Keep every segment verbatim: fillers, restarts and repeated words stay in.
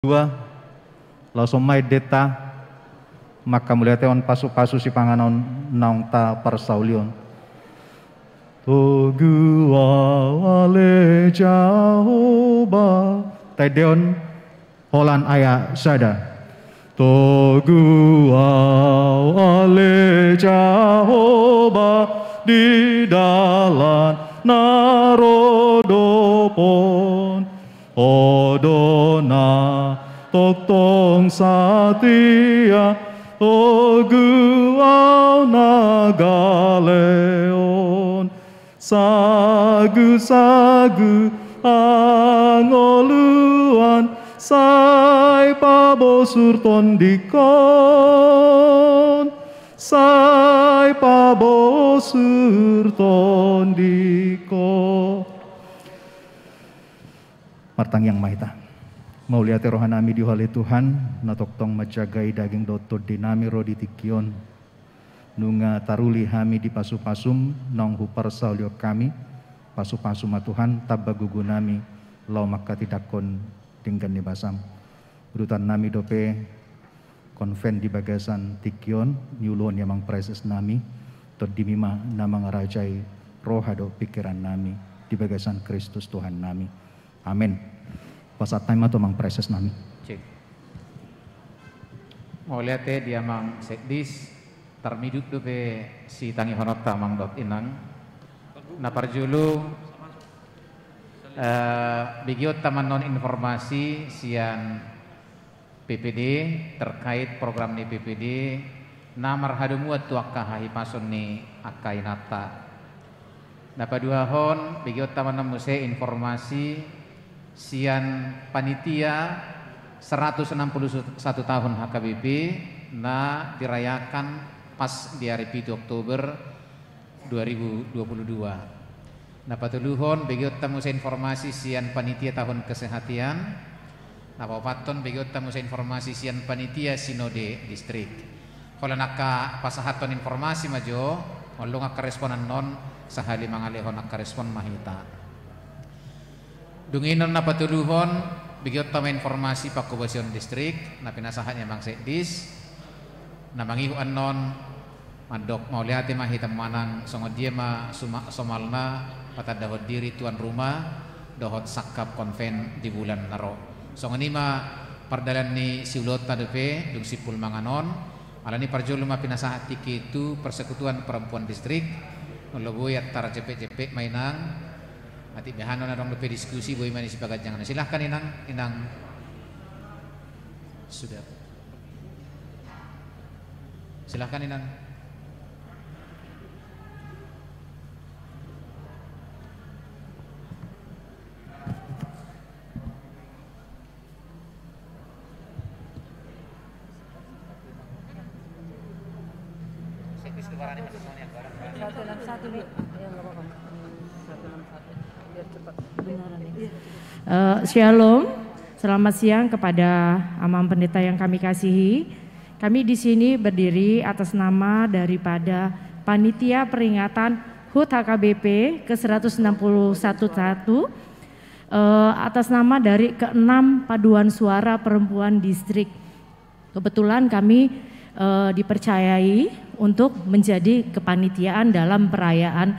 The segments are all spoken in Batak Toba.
dua, laos on ma endenta, manghamauliatehon pasupasu sipanganon naung taparsaulion. Togu ahu ale Jahowa. Taendehon holan ayat sada. Togu ahu ale Jahowa di dalan na rodop on. Ho do na tongtong satia, togu ahu na gale on. Sagusagu hangoluan sai pabosur tondingkon, sai pabosur tondingkon. Martangiang ma hita. Mauliate roha nami di Ho ale Tuhan, na tongtong manjagai daging dohot tondi nami ro di tingki on. Nunga taruli hami di pasupasu-M naung huparsaulion hami, pasupasu ma Tuhan tamba gogo nami laho manghatindanghon denggan ni basa-M. Udutan nami dope konven di bagasan tingki on, niuluhon ni amang praeses nami, TondiM i ma na mangarajai roha dohot pingkiran nami di bagasan Kristus Tuhan nami. Amen. Pasahat hami ma tu amang praeses nami. Cek. Mauliate di amang sekdis, tarmiduk dope sitangihononta amang dohot inang. Na parjolo, eh, begeonta ma annon informasi sian P P D terkait program ni P P D na marhadomuan tu angka hahipason ni angka inanta. Na paduahon, begeonta ma annon muse informasi sian panitia seratus enam puluh satu tahun H K B P na dirayakan pas di ari pitu Oktober dua ribu dua puluh dua. Na patoluhon, begeonta muse informasi sian panitia tahun kesehatan. Na paopathon, begeonta muse informasi sian panitia sinode distrik. Holan angka pasahathon informasi ma jo, molo nunga angka respon annon, sahali mangalehon angka respon ma hita. Dung i annon na patoluhon, begeonta ma informasi pangkobasion distrik na pinasahat ni amang sekdis. Na mangihut annon, mandok mauliate ma hita manang songon dia ma suma-, somalna patandahon diri tuan rumah dohot sangkap konven di bulan na ro. Songon i ma pardalan ni siulaonta dope, dung simpul mangan on. Alani parjolo ma pinasahat tingki tu Persekutuan Perempuan Distrik. Molo boi antar jempek-jempek ma inang. Atik beha annon adong dope diskusi, boi ma ni sipaganjangan. Silahkan inang, inang. Sudah. Silahkan inang. Eh, shalom, selamat siang kepada Amang Pendeta yang kami kasihi. Kami di sini berdiri atas nama daripada Panitia Peringatan HUT H K B P ke seratus enam puluh satu, eh, atas nama dari keenam paduan suara perempuan distrik. Kebetulan kami, eh, dipercayai untuk menjadi kepanitiaan dalam perayaan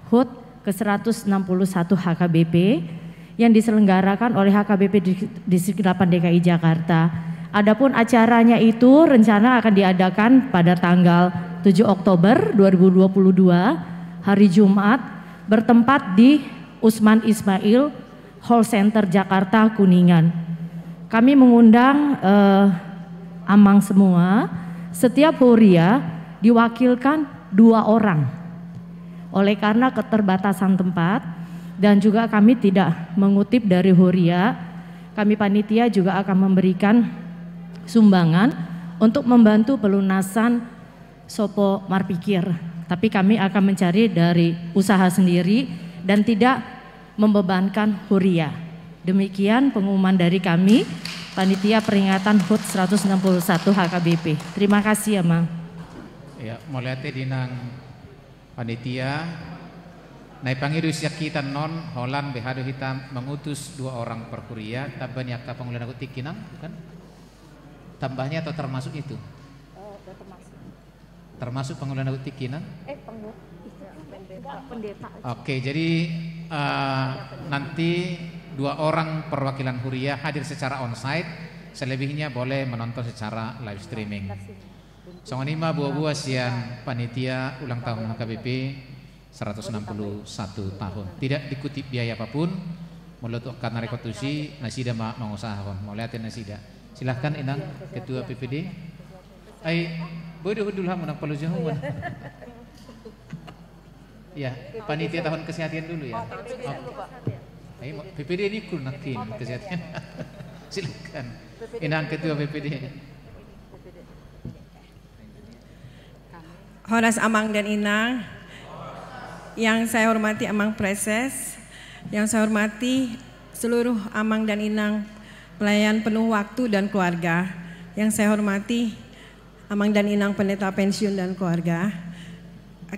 HUT ke seratus enam puluh satu H K B P yang diselenggarakan oleh H K B P di Distrik delapan D K I Jakarta. Adapun acaranya itu rencana akan diadakan pada tanggal tujuh Oktober dua ribu dua puluh dua, hari Jumat, bertempat di Usman Ismail Hall Center Jakarta, Kuningan. Kami mengundang, eh, amang semua, setiap huria diwakilkan dua orang. Oleh karena keterbatasan tempat dan juga kami tidak mengutip dari huria, kami panitia juga akan memberikan sumbangan untuk membantu pelunasan sopo marpikir. Tapi kami akan mencari dari usaha sendiri dan tidak membebankan huria. Demikian pengumuman dari kami, Panitia Peringatan HUT seratus enam puluh satu H K B P. Terima kasih, Amang. Ya, mauliate di inang panitia. Na i pangido sian hita annon, holan beha do hita mengutus dua orang per huria, tamba ni angka pangula na tingki, Inang, bukan? Tambahnya atau termasuk itu? Termasuk pangula na tingki, Inang? Eh, pengu-, itu kan pendeta. Oke, jadi, eh, nanti dua orang perwakilan huria hadir secara onsite, selebihnya boleh menonton secara live streaming. Songon i ma boa-boa sian panitia ulang tahun H K B P seratus enam puluh satu tahun. Tidak dikutip biaya apapun, molo tu angka na rekon tusi, nasida ma mangusahahon. Mauliate nasida. Silahkan, Inang, Ketua P P D. Ai, boi do hundul hamu, nang paluju hamu. Ya, panitia tahun kesehatan dulu ya. Oke. Ai, P P D ini kur nakin kesehatan. Silahkan. Inang, Ketua P P D. Horas Amang dan Inang. Yang saya hormati Amang Preses, yang saya hormati seluruh Amang dan Inang pelayan penuh waktu dan keluarga, yang saya hormati Amang dan Inang Pendeta pensiun dan keluarga.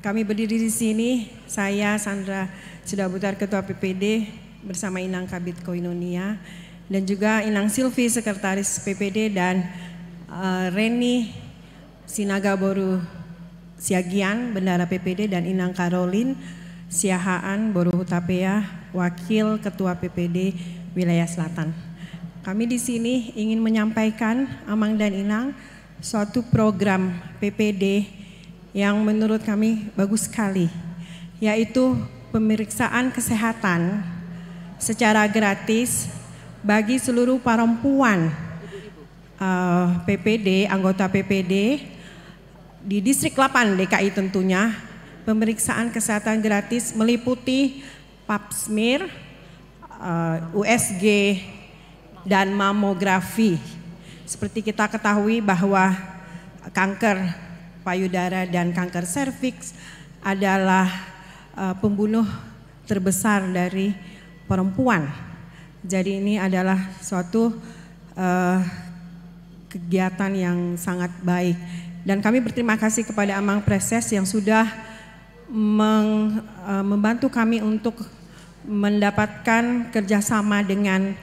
Kami berdiri di sini, saya Sandra Sidabutar, Ketua P P D, bersama Inang Kabid Koinonia, dan juga Inang Silvi, Sekretaris P P D, dan, eh, Reni Sinaga boru Siagian, Bendahara P P D, dan Inang Karolin Siahaan boru Hutapea, Wakil Ketua P P D Wilayah Selatan. Kami di sini ingin menyampaikan, Amang dan Inang, suatu program P P D yang menurut kami bagus sekali, yaitu pemeriksaan kesehatan secara gratis bagi seluruh perempuan, eh, P P D, anggota P P D di Distrik delapan D K I tentunya, pemeriksaan kesehatan gratis meliputi pap smear, eh, U S G, dan mamografi. Seperti kita ketahui bahwa kanker payudara dan kanker serviks adalah, eh, pembunuh terbesar dari perempuan. Jadi ini adalah suatu, eh, kegiatan yang sangat baik. Dan kami berterima kasih kepada Amang Preses yang sudah meng-, eh, membantu kami untuk mendapatkan kerjasama dengan,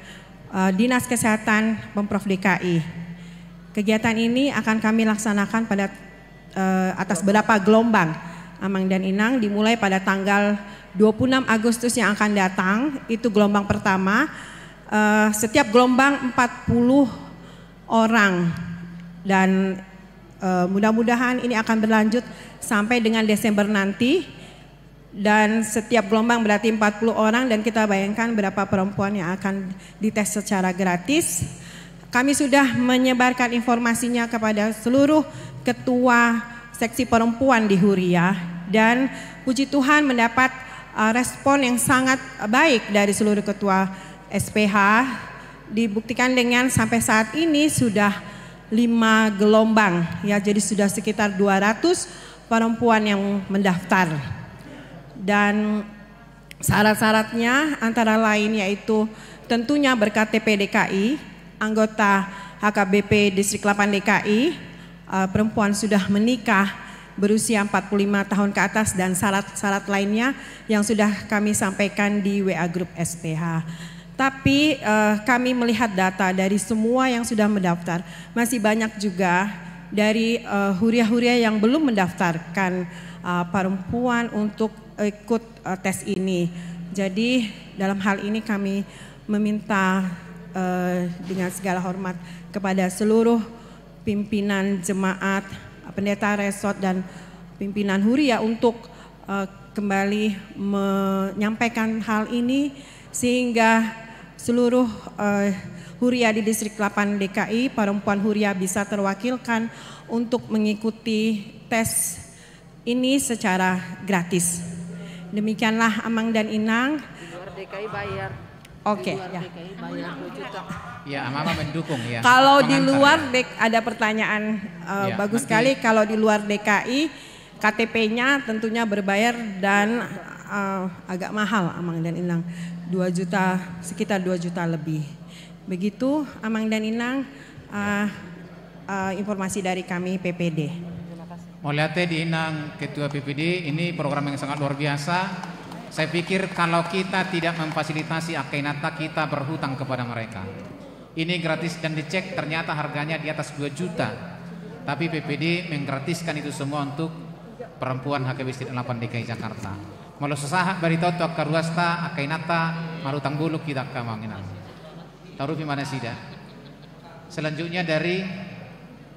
eh, Dinas Kesehatan Pemprov D K I. Kegiatan ini akan kami laksanakan pada, eh, atas berapa gelombang, Amang dan Inang, dimulai pada tanggal dua puluh enam Agustus yang akan datang, itu gelombang pertama. Eh, setiap gelombang empat puluh orang, dan, eh, mudah-mudahan ini akan berlanjut sampai dengan Desember nanti. Dan setiap gelombang berarti empat puluh orang, dan kita bayangkan berapa perempuan yang akan dites secara gratis. Kami sudah menyebarkan informasinya kepada seluruh ketua seksi perempuan di Huria, dan puji Tuhan mendapat, eh, respon yang sangat baik dari seluruh ketua S P H. Dibuktikan dengan sampai saat ini sudah lima gelombang, ya, jadi sudah sekitar dua ratus perempuan yang mendaftar. Dan syarat-syaratnya antara lain yaitu tentunya ber-K T P D K I, anggota H K B P Distrik delapan D K I, eh, perempuan sudah menikah, berusia empat puluh lima tahun ke atas, dan syarat-syarat lainnya yang sudah kami sampaikan di W A grup S P H. Tapi, eh, kami melihat data dari semua yang sudah mendaftar, masih banyak juga dari, eh, huria-huria yang belum mendaftarkan, eh, perempuan untuk ikut, eh, tes ini. Jadi, dalam hal ini kami meminta, eh, dengan segala hormat kepada seluruh pimpinan jemaat, pendeta resort, dan pimpinan huria untuk, eh, kembali menyampaikan hal ini, sehingga seluruh, eh, huria di Distrik delapan D K I, perempuan huria bisa terwakilkan untuk mengikuti tes ini secara gratis. Demikianlah, Amang dan Inang. Di luar D K I bayar. Oke, ya. Di luar D K I bayar dua juta. Ya, Amang mendukung, ya. Kalau di luar D K I, ada pertanyaan, eh, bagus sekali. Kalau di luar D K I, K T P-nya tentunya berbayar dan, eh, agak mahal, Amang dan Inang. Dua juta, sekitar dua juta lebih. Begitu, Amang dan Inang, eh, eh, informasi dari kami P P D. Mauliate di Inang Ketua P P D, ini program yang sangat luar biasa. Saya pikir kalau kita tidak memfasilitasi angka inanta, kita berhutang kepada mereka. Ini gratis dan dicek, ternyata harganya di atas dua juta. Tapi P P D menggratiskan itu semua untuk perempuan H K B State delapan D K I Jakarta. Molo so sahat barita on tu angka ruasta, angka inanta, marhutang bulung hita angka amang inang. Tarupi ma nasida. Selanjutnya dari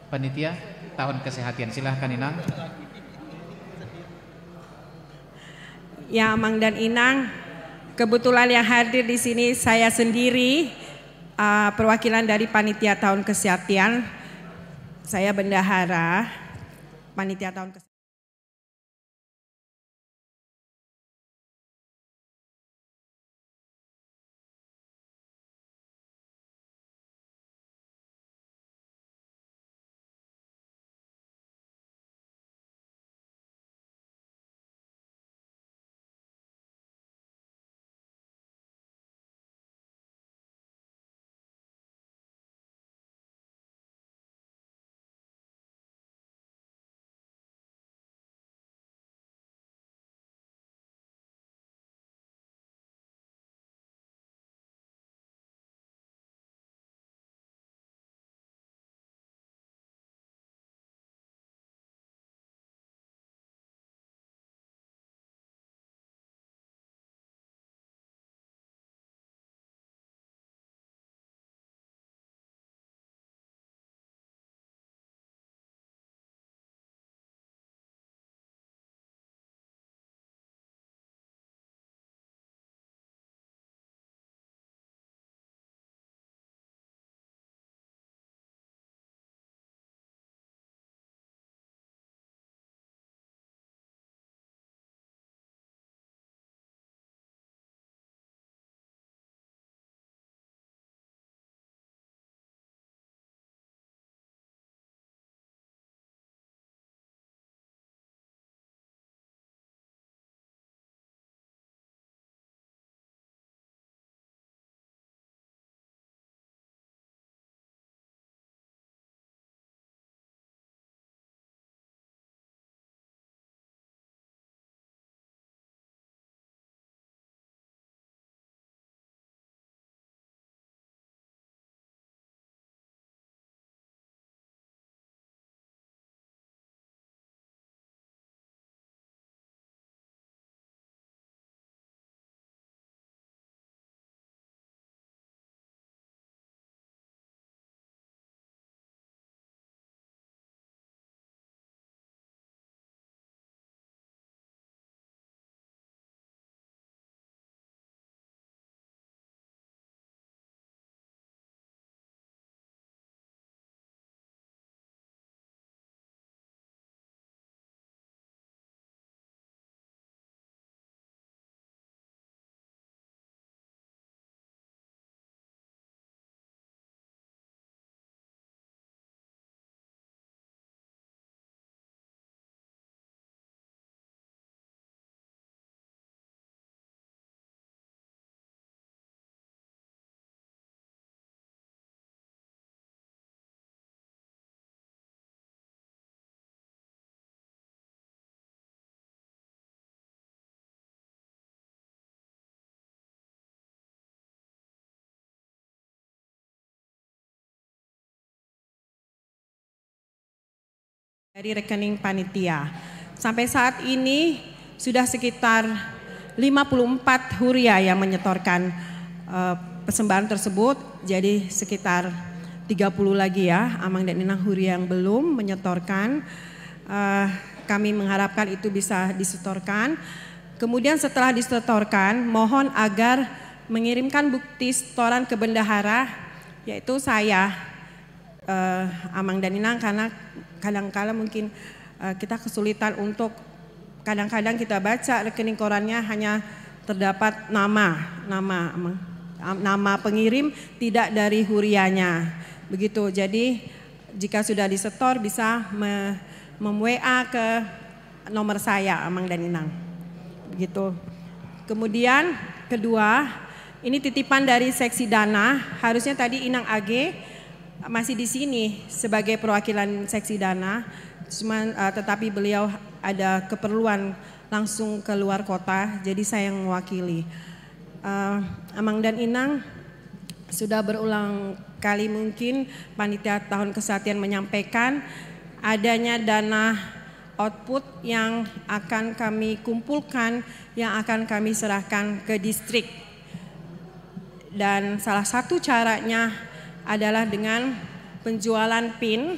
panitia tahun kesehatan. Silahkan, Inang. Ya, Amang dan Inang, kebetulan yang hadir di sini saya sendiri, eh, perwakilan dari panitia tahun kesehatan. Saya bendahara panitia tahun kesehatan. Dari rekening panitia. Sampai saat ini sudah sekitar lima puluh empat huria yang menyetorkan, eh, persembahan tersebut. Jadi sekitar tiga puluh lagi ya, Amang dan Inang, huria yang belum menyetorkan. Eh, kami mengharapkan itu bisa disetorkan. Kemudian setelah disetorkan, mohon agar mengirimkan bukti setoran ke bendahara, yaitu saya, eh, Amang dan Inang, karena kadangkala mungkin, eh, kita kesulitan untuk, kadang-kadang kita baca rekening korannya hanya terdapat nama, nama, Amang, nama pengirim, tidak dari hurianya. Begitu. Jadi jika sudah disetor, bisa me-, mem-W A ke nomor saya, Amang dan Inang. Begitu. Kemudian kedua, ini titipan dari seksi dana. Harusnya tadi Inang Age masih di sini sebagai perwakilan seksi dana. Cuman, eh, tetapi beliau ada keperluan langsung ke luar kota, jadi saya yang mewakili. Eh, Amang dan Inang, sudah berulang kali mungkin panitia tahun kesehatan menyampaikan adanya dana output yang akan kami kumpulkan, yang akan kami serahkan ke distrik. Dan salah satu caranya adalah dengan penjualan pin,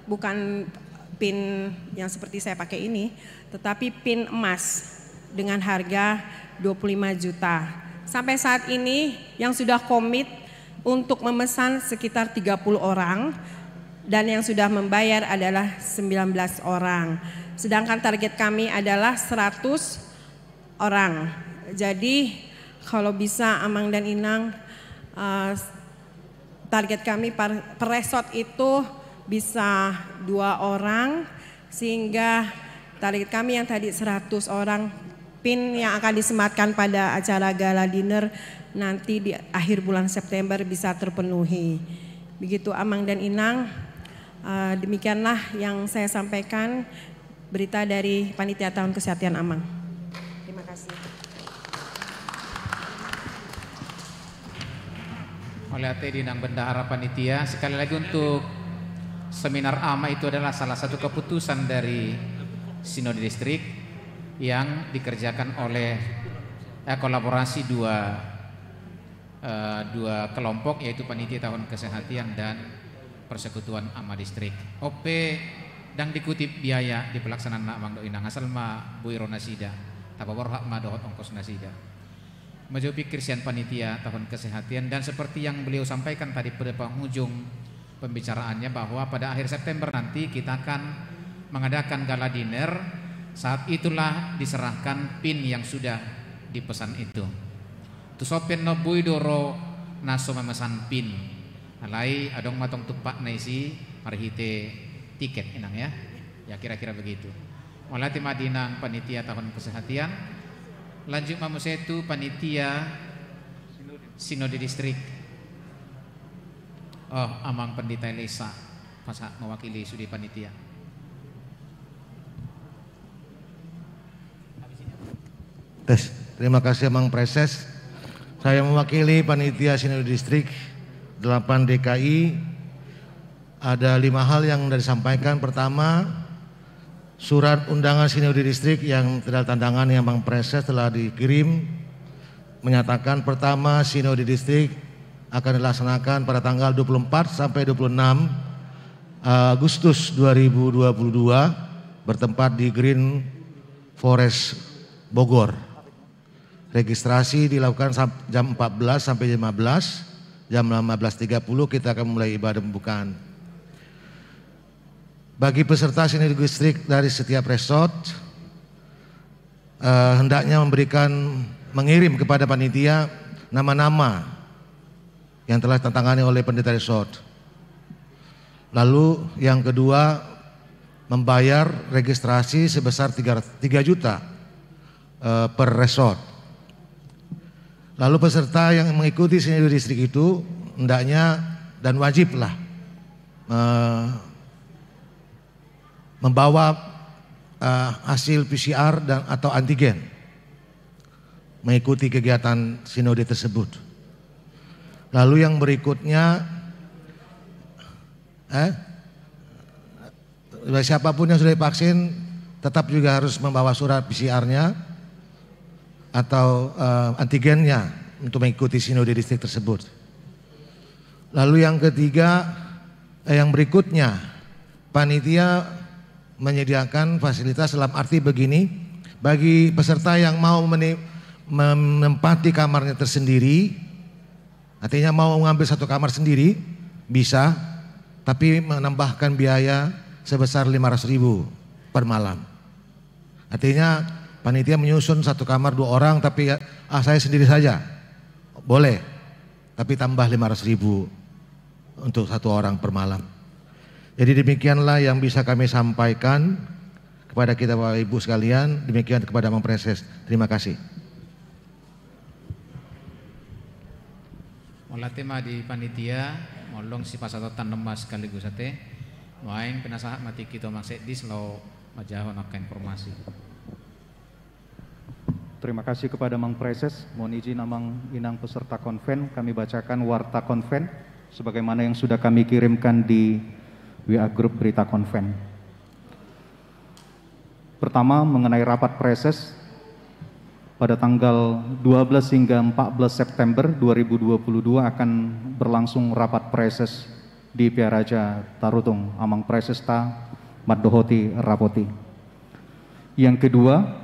bukan pin yang seperti saya pakai ini, tetapi pin emas dengan harga dua puluh lima juta. Sampai saat ini yang sudah komit untuk memesan sekitar tiga puluh orang dan yang sudah membayar adalah sembilan belas orang. Sedangkan target kami adalah seratus orang. Jadi kalau bisa Amang dan Inang, eh, target kami per, per resort itu bisa dua orang, sehingga target kami yang tadi seratus orang pin yang akan disematkan pada acara gala dinner nanti di akhir bulan September bisa terpenuhi. Begitu Amang dan Inang, eh, demikianlah yang saya sampaikan. Berita dari panitia tahun kesehatan Amang. Terima kasih. Mauliate di Inang Bendahara panitia. Sekali lagi, untuk seminar ama itu adalah salah satu keputusan dari Sinode Distrik yang dikerjakan oleh, eh, kolaborasi dua, eh, dua kelompok, yaitu panitia tahun kesehatan dan persekutuan ama distrik. Ope ndang dikutip biaya di pelaksanaan na Amang dohot Inang, asal ma boi ro nasida, tapaborhat ma dohot ongkos nasida. Manjou pikir sian panitia tahun kesehatan, dan seperti yang beliau sampaikan tadi pada penghujung pembicaraannya, bahwa pada akhir September nanti kita akan mengadakan gala dinner. Saat itulah diserahkan pin yang sudah dipesan itu. Tu sope annon boi do ro na so memesan pin. Alai adong ma tong tumpakna i si marhite tiket, Inang, ya. Ya, kira-kira begitu. Mauliate ma di Inang panitia tahun kesehatan. Lanjut ma muse tu panitia Sinode Distrik. Oh, Amang Pendeta Elisa, pasahat mewakili sude panitia. Tes. Terima kasih Amang Praeses. Saya mewakili panitia Sinode Distrik delapan D K I. Ada lima hal yang sudah disampaikan. Pertama, surat undangan Sinode Distrik yang tanda tangani Amang Praeses telah dikirim, menyatakan, pertama, Sinode Distrik akan dilaksanakan pada tanggal dua puluh empat sampai dua puluh enam Agustus dua ribu dua puluh dua, bertempat di Green Forest Bogor. Registrasi dilakukan sam-, jam empat belas sampai jam lima belas. Jam lima belas tiga puluh kita akan mulai ibadah pembukaan. Bagi peserta Sinode Distrik dari setiap resort, eh, hendaknya memberikan, mengirim kepada panitia nama-nama yang telah ditanda tangani oleh pendeta resort. Lalu yang kedua, membayar registrasi sebesar tiga, tiga juta, eh, per resort. Lalu peserta yang mengikuti Sinode Distrik itu hendaknya dan wajiblah, eh, membawa, eh, hasil P C R dan, atau antigen mengikuti kegiatan sinode tersebut. Lalu yang berikutnya, eh, siapapun yang sudah divaksin tetap juga harus membawa surat P C R-nya atau, eh, antigennya untuk mengikuti Sinode Distrik tersebut. Lalu yang ketiga, eh, yang berikutnya, panitia menyediakan fasilitas dalam arti begini, bagi peserta yang mau meni-, menempati kamarnya tersendiri, artinya mau mengambil satu kamar sendiri, bisa, tapi menambahkan biaya sebesar lima ratus ribu per malam. Artinya, panitia menyusun satu kamar dua orang, tapi ya, ah, saya sendiri saja. Boleh, tapi tambah lima ratus ribu untuk satu orang per malam. Jadi demikianlah yang bisa kami sampaikan kepada kita Bapak Ibu sekalian, demikian kepada Amang Praeses. Terima kasih. Mauliate ma di panitia, molo dung sipasahat on tanda ma sekaligus ate. Nuaeng pinasahat ma tingki tu Amang Sekdis laho manjahahon angka informasi. Terima kasih kepada Amang Praeses. Mohon izin Amang Inang peserta konven, kami bacakan warta konven sebagaimana yang sudah kami kirimkan di W A grup Berita Konven. Pertama, mengenai rapat Praeses, pada tanggal dua belas hingga empat belas September dua ribu dua puluh dua akan berlangsung rapat Praeses di Piaraja Tarutung, Amang Praesesta mandohoti rapot i. Yang kedua,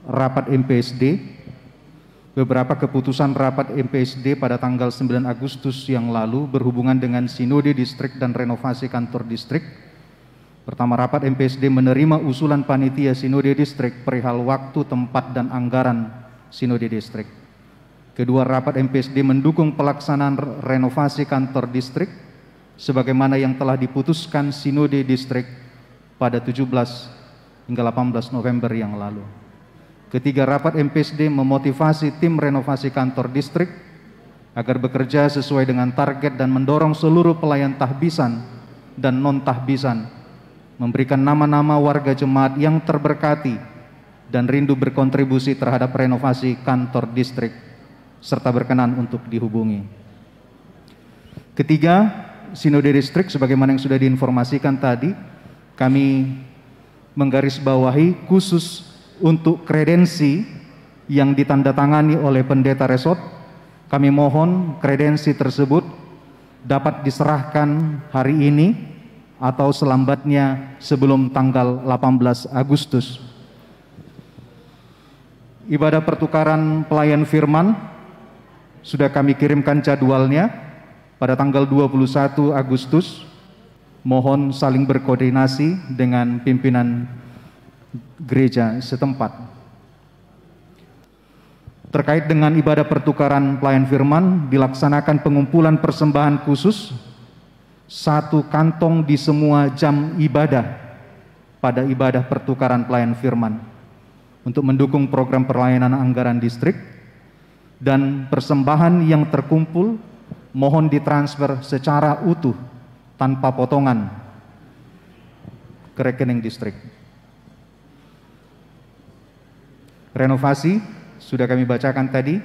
rapat M P S D. Beberapa keputusan rapat M P S D pada tanggal sembilan Agustus yang lalu berhubungan dengan sinode distrik dan renovasi kantor distrik. Pertama, rapat M P S D menerima usulan panitia sinode distrik perihal waktu, tempat, dan anggaran sinode distrik. Kedua, rapat M P S D mendukung pelaksanaan re-, renovasi kantor distrik sebagaimana yang telah diputuskan sinode distrik pada tujuh belas hingga delapan belas November yang lalu. Ketiga, rapat M P S D memotivasi tim renovasi kantor distrik agar bekerja sesuai dengan target dan mendorong seluruh pelayan tahbisan dan non-tahbisan memberikan nama-nama warga jemaat yang terberkati dan rindu berkontribusi terhadap renovasi kantor distrik serta berkenan untuk dihubungi. Ketiga, sinode distrik sebagaimana yang sudah diinformasikan tadi, kami menggarisbawahi khusus untuk kredensi yang ditandatangani oleh pendeta resort. Kami mohon kredensi tersebut dapat diserahkan hari ini atau selambatnya sebelum tanggal delapan belas Agustus. Ibadah pertukaran pelayan firman sudah kami kirimkan jadwalnya pada tanggal dua puluh satu Agustus. Mohon saling berkoordinasi dengan pimpinan gereja setempat. Terkait dengan ibadah pertukaran pelayan firman, dilaksanakan pengumpulan persembahan khusus satu kantong di semua jam ibadah pada ibadah pertukaran pelayan firman untuk mendukung program pelayanan anggaran distrik, dan persembahan yang terkumpul mohon ditransfer secara utuh tanpa potongan ke rekening distrik. Renovasi sudah kami bacakan tadi.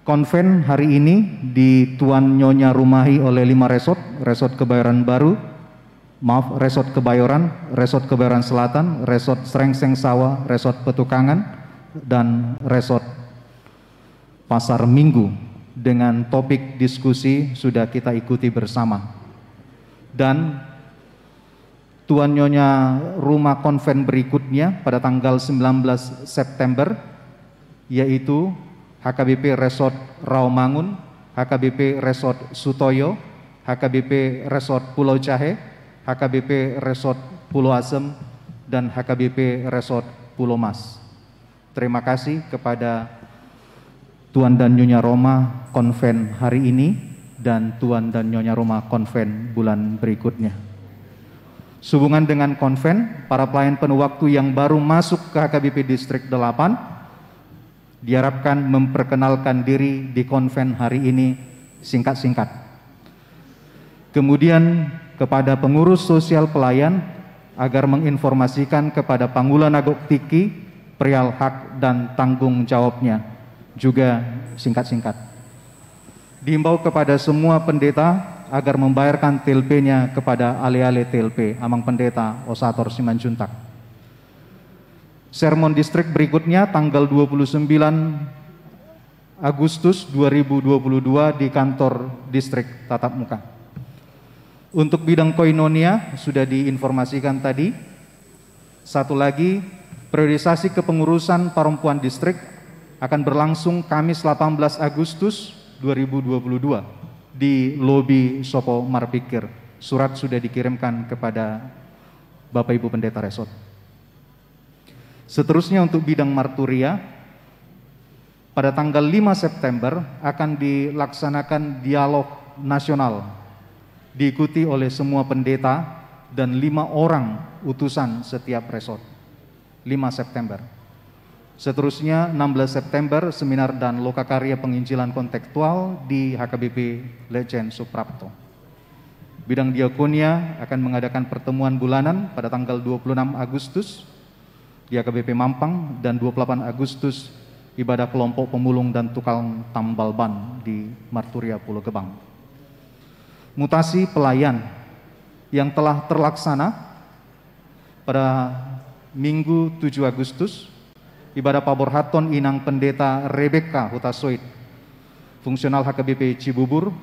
Konven hari ini dituan nyonya rumahi oleh lima resort, Resort Kebayoran Baru, maaf, Resort Kebayoran, Resort Kebayoran Selatan, Resort Srengseng Sawah, Resort Petukangan, dan Resort Pasar Minggu, dengan topik diskusi sudah kita ikuti bersama. Dan tuan nyonya rumah konven berikutnya pada tanggal sembilan belas September, yaitu H K B P Resort Rawamangun, H K B P Resort Sutoyo, H K B P Resort Pulau Jahe, H K B P Resort Pulau Asem, dan H K B P Resort Pulau Mas. Terima kasih kepada Tuan dan Nyonya Roma konven hari ini dan Tuan dan Nyonya Roma konven bulan berikutnya. Sehubungan dengan konven, para pelayan penuh waktu yang baru masuk ke H K B P Distrik delapan diharapkan memperkenalkan diri di konven hari ini singkat-singkat. Kemudian kepada pengurus sosial pelayan agar menginformasikan kepada Pangula na gok tingki perihal hak dan tanggung jawabnya juga singkat-singkat. Diimbau kepada semua pendeta agar membayarkan T L P-nya kepada ale-ale T L P, Amang Pendeta Osator Simanjuntak. Sermon distrik berikutnya tanggal dua puluh sembilan Agustus dua ribu dua puluh dua di kantor distrik tatap muka. Untuk bidang koinonia sudah diinformasikan tadi. Satu lagi, periodisasi kepengurusan parompuan distrik akan berlangsung Kamis delapan belas Agustus dua ribu dua puluh dua di lobi Sopo Marpikir. Surat sudah dikirimkan kepada Bapak Ibu Pendeta Resort. Seterusnya, untuk bidang marturia, pada tanggal lima September akan dilaksanakan dialog nasional, diikuti oleh semua pendeta dan lima orang utusan setiap resort. Lima September. Seterusnya, enam belas September, seminar dan lokakarya penginjilan kontekstual di H K B P Legend Suprapto. Bidang diakonia akan mengadakan pertemuan bulanan pada tanggal dua puluh enam Agustus di H K B P Mampang dan dua puluh delapan Agustus ibadah kelompok pemulung dan tukang tambal ban di Marturia Pulo Gebang. Mutasi pelayan yang telah terlaksana pada Minggu tujuh Agustus, ibadah paborhathon Inang Pendeta Rebecca Hutasoit, fungsional H K B P Cibubur,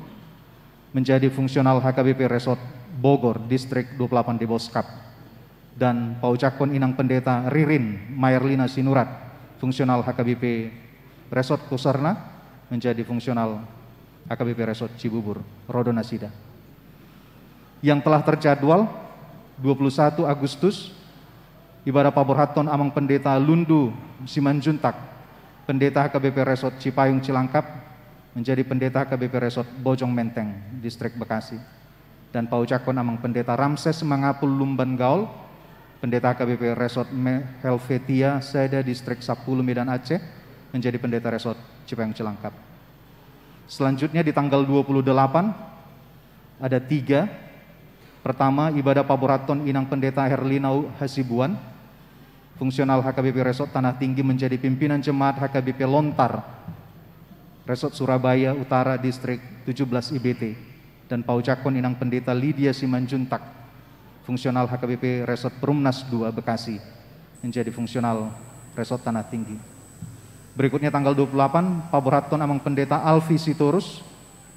menjadi fungsional H K B P Resort Bogor, Distrik dua puluh delapan Deboskap, dan paucaphon Inang Pendeta Ririn Maerlina Sinurat, fungsional H K B P Resort Kuserna, menjadi fungsional H K B P Resort Cibubur. Ro do nasida. Yang telah terjadwal, dua puluh satu Agustus, ibadah paborhathon Amang Pendeta Lundu Simanjuntak, Pendeta H K B P Resort Cipayung Cilangkap, menjadi Pendeta H K B P Resort Bojong Menteng, Distrik Bekasi, dan paucaphon Amang Pendeta Ramses Mangapul Lumban Gaol, Pendeta H K B P Resort Me-, Helvetia Sada, Distrik Sampulu, Medan Aceh, menjadi Pendeta Resort Cipayung Cilangkap. Selanjutnya, di tanggal dua puluh delapan, ada tiga. Pertama, ibadah paborhathon Inang Pendeta Herlina Hasibuan, fungsional H K B P Resort Tanah Tinggi, menjadi pimpinan jemaat H K B P Lontar, Resort Surabaya Utara, Distrik tujuh belas I B T, dan paucaphon Inang Pendeta Lydia Simanjuntak, fungsional H K B P Resort Perumnas dua Bekasi, menjadi fungsional Resort Tanah Tinggi. Berikutnya, tanggal dua puluh delapan, paborhathon Amang Pendeta Alfi Sitorus,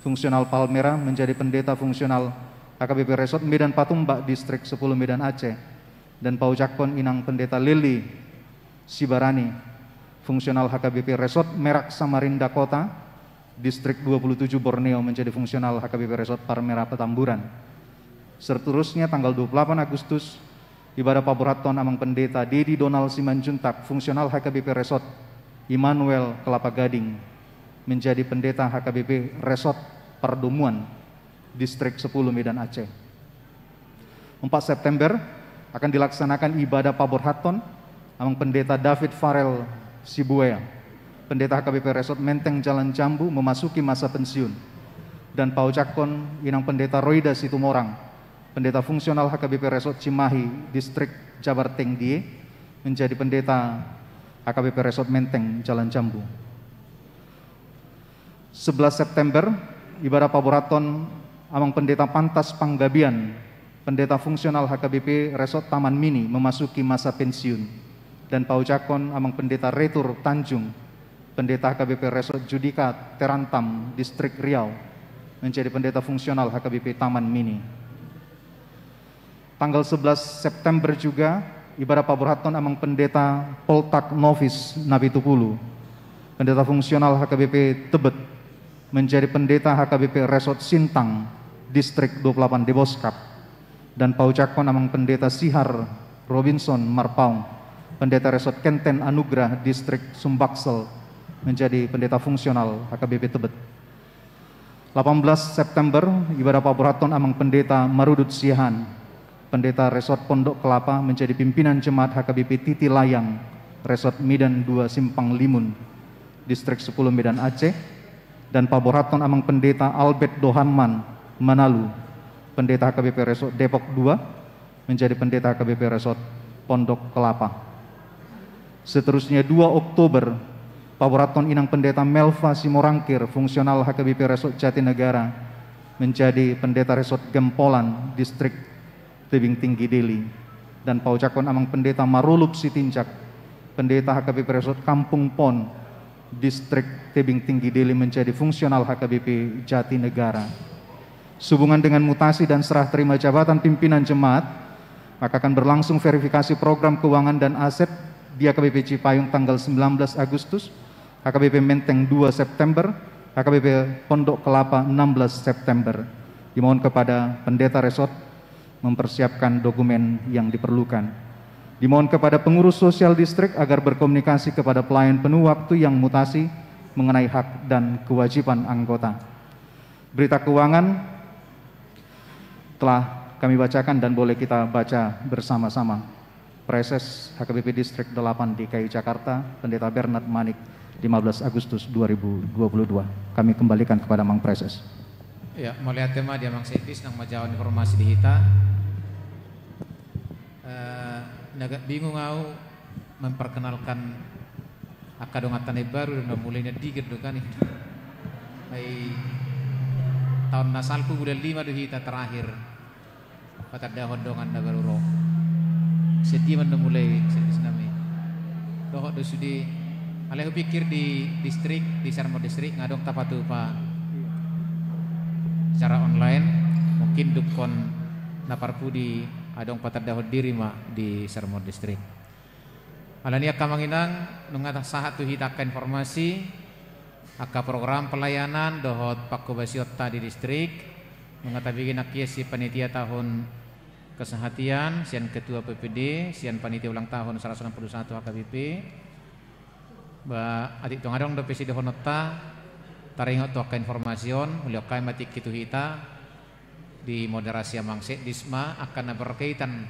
fungsional Palmera, menjadi pendeta fungsional H K B P Resort Medan Patumbak, Distrik sepuluh, Medan Aceh, dan paucaphon Inang Pendeta Leli Sibarani, fungsional H K B P Resort Merak Samarinda Kota, Distrik dua puluh tujuh, Borneo, menjadi fungsional H K B P Resort Palmera, Petamburan. Seterusnya, tanggal dua puluh delapan Agustus, ibadah paborhathon Amang Pendeta Dedi Donald Simanjuntak, fungsional H K B P Resort Immanuel Kelapa Gading, menjadi pendeta H K B P Resort Pardomuan, Distrik sepuluh, Medan Aceh. Empat September, akan dilaksanakan ibadah paborhathon Amang Pendeta David Farel Sibuea, Pendeta H K B P Resort Menteng Jalan Jambu, memasuki masa pensiun, dan paucaphon Inang Pendeta Roida Situmorang, Pendeta fungsional H K B P Resort Cimahi, Distrik Jabar Tengdie, menjadi Pendeta H K B P Resort Menteng Jalan Jambu. Sebelas September, ibadah paborhathon Amang Pendeta Pantas Panggabean, Pendeta fungsional H K B P Resort Taman Mini, memasuki masa pensiun, dan paucaphon Amang Pendeta Retur Tanjung, Pendeta H K B P Resort Judika Terantam, Distrik Riau, menjadi pendeta fungsional H K B P Taman Mini. Tanggal sebelas September juga, ibadah paborhathon Amang Pendeta Poltak Novis Napitupulu, Pendeta fungsional H K B P Tebet, menjadi pendeta H K B P Resort Sintang, Distrik dua puluh delapan Deboskap, dan paucaphon Amang Pendeta Sihar Robinson Marpaung, Pendeta Resort Kenten Anugrah, Distrik Sumbaksel, menjadi pendeta fungsional H K B P Tebet. Delapan belas September, ibadah paborhathon Amang Pendeta Marudut Siahaan, Pendeta Resort Pondok Kelapa, menjadi pimpinan jemaat H K B P Titi Layang, Resort Medan dua Simpang Limun, Distrik sepuluh, Medan Aceh, dan paborhathon Amang Pendeta Albert Dohanman Manalu, Pendeta H K B P Resort Depok dua, menjadi pendeta H K B P Resort Pondok Kelapa. Seterusnya, dua Oktober, paborhathon Inang Pendeta Melva Simorangkir, fungsional H K B P Resort Jatinegara, menjadi pendeta Resort Gempolan, Distrik Tebing Tinggi, Deli, dan paucaphon Amang Pendeta Marulup Sitinjak, Pendeta H K B P Resort Kampung Pon, Distrik Tebing Tinggi, Deli, menjadi fungsional H K B P Jatinegara. Sehubungan dengan mutasi dan serah terima jabatan pimpinan jemaat, maka akan berlangsung verifikasi program keuangan dan aset di H K B P Cipayung tanggal sembilan belas Agustus, H K B P Menteng dua September, H K B P Pondok Kelapa enam belas September. Dimohon kepada pendeta resort mempersiapkan dokumen yang diperlukan. Dimohon kepada pengurus sosial distrik agar berkomunikasi kepada pelayan penuh waktu yang mutasi mengenai hak dan kewajiban anggota. Berita keuangan telah kami bacakan dan boleh kita baca bersama-sama. Praeses H K B P Distrik delapan D K I Jakarta, Pendeta Bernard Manik, lima belas Agustus dua ribu dua puluh dua. Kami kembalikan kepada Mang Praeses. Ya, mauliate ma di amang sekdis nang manjawab informasi di hita. Eh, na agak bingung au memperkenalkan angka donganta na imbaru, na mulai na dikir do kan i. Ai taon na salpu bulan lima do hita terakhir patandahon dongan na baru ro. Sadia ma na mulai sekdis nami? Dohot do sude, alai hupikir di distrik, di Sermon Distrik nga adong tapatupa secara online. Mungkin dungkon na parpudi adong patandahon diri ma di Sermon Distrik. Alani i angka amang inang, nunga sahat tu hita angka informasi, angka program pelayanan dohot pangkobasionta di distrik. Nunga tabege nangkin sian panitia taon kesehatan, sian ketua P P D, sian panitia ulang tahun seratus enam puluh satu H K B P. Ba, atik tung adong dope sidohononta, taringot tu angka informasi on, ulihon hami ma tingki tu hita, dimoderasi amang sekdis ma angka na berkaitan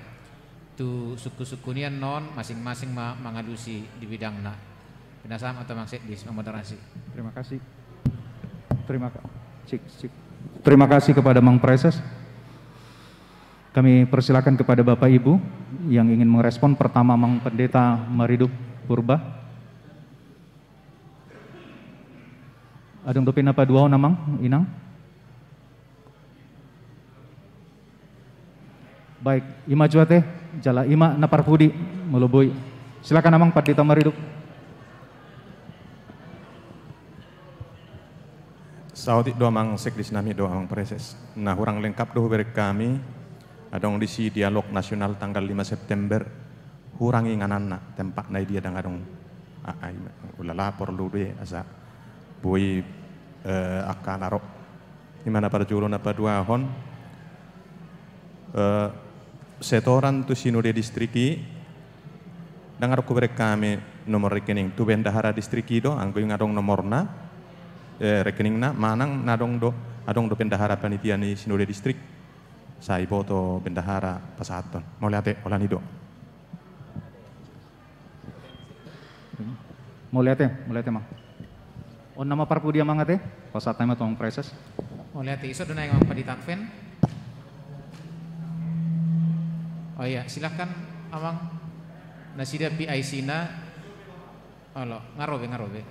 tu sungkun-sungkun i, annon masing-masing ma mangalusi di bidangna. Pinasahat ma tu amang sekdis, memoderasi. Terima kasih. Terima ka-, cik, cik. Terima kasih kepada Mang Preses. Kami persilakan kepada Bapak Ibu yang ingin merespon. Pertama, Mang Pendeta Maridup Purba. Adong dope na paduahon, amang inang? Baik, i ma jo ate, jala i ma na parpudi, molo boi. Silakan, amang Pendeta Maridup. Saotik do, amang sekdis nami dohot amang preses. Na hurang lengkap do hubereng hami. Adong disi dialog nasional tanggal lima September. Hurang ingananna, tempatna i dia, ndang adong. A, a, i ma, ulala, porlu do i asa boi, eh, angka na ro. I ma na parjolo. Na paduahon, eh, setoran tu sinode distrik i, ndang adong hubereng hami nomor rekening. Tu bendahara distrik i do, anggo i nga adong nomorna, eh, rekeningna, manang na adong do, adong do bendahara panitia ni sinode distrik, sai boto bendahara pasahathon. Mauliate, holan i do. Mauliate, mauliate, amang. On nama parpudi, amang, ate? Pasahat hami ma tu amang preses. Mauliate, ise do naeng, amang Pendeta Advent? Oh iya, silakan, amang. Nasida P I C-na. Olo, nga ro be, nga ro be.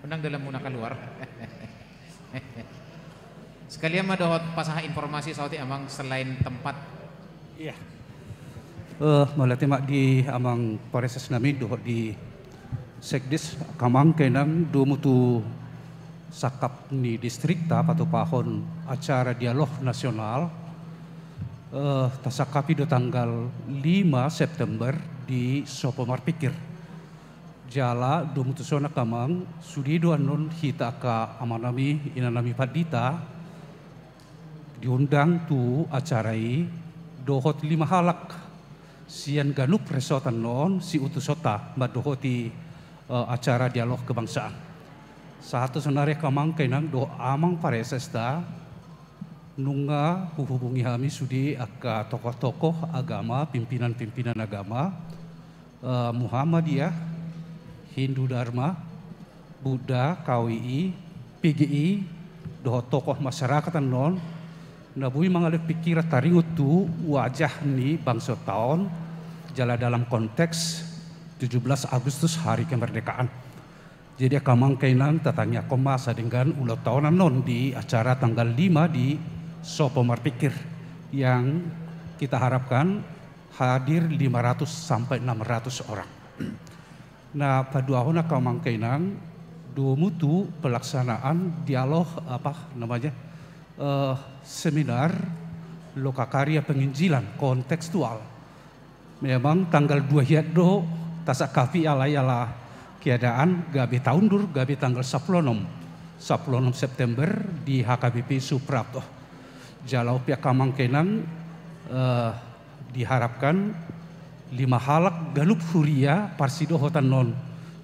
Unang dalanmuna kaluar. Sekalian ma dohot pasahat informasi saotik, amang, selain tempat. Iya. Eh, mauliate ma di amang preses nami dohot di sekdis. Angka amang inang, domu tu sangkap ni distrikta patupahon acara dialog nasional, eh, tasangkapi do tanggal lima September di Sopo Marpikir. Jala domu tu son, angka amang, sude do annon hita angka amanami, inanami pandita diundang tu acara i dohot lima halak sian ganup resort annon, siutusan ta mandohoti, eh, acara dialog kebangsaan. Sahat tu saonari, angka amang inang dohot amang paresesta, nunga huhubungi hami sude angka tokoh-tokoh agama, pimpinan-pimpinan agama, eh, Muhammadiyah, Hindu Dharma, Buddha, K W I, P G I, dohot tokoh masyarakat annon, na boi mangalehon pingkiran taringot tu wajah ni bangsonta on, jala dalam konteks tujuh belas Agustus, Hari Kemerdekaan. Jadi, angka amang inang, tatangiangkon ma asa denggan ulang tahun annon di acara tanggal lima di Sopo Marpikir, yang kita harapkan hadir lima ratus sampai enam ratus orang. Na paduahon, angka amang inang, domu tu pelaksanaan dialog, apa namanya, eh, seminar lokakarya penginjilan kontekstual. Memang tanggal dua hian do tasangkapi, alai ala keadaan gabe taundur, gabe tanggal sampulu onom, sampulu onom September di H K B P Suprapto. Jala on pe, angka amang inang, eh, diharapkan lima halak ganup huria parsidohotan on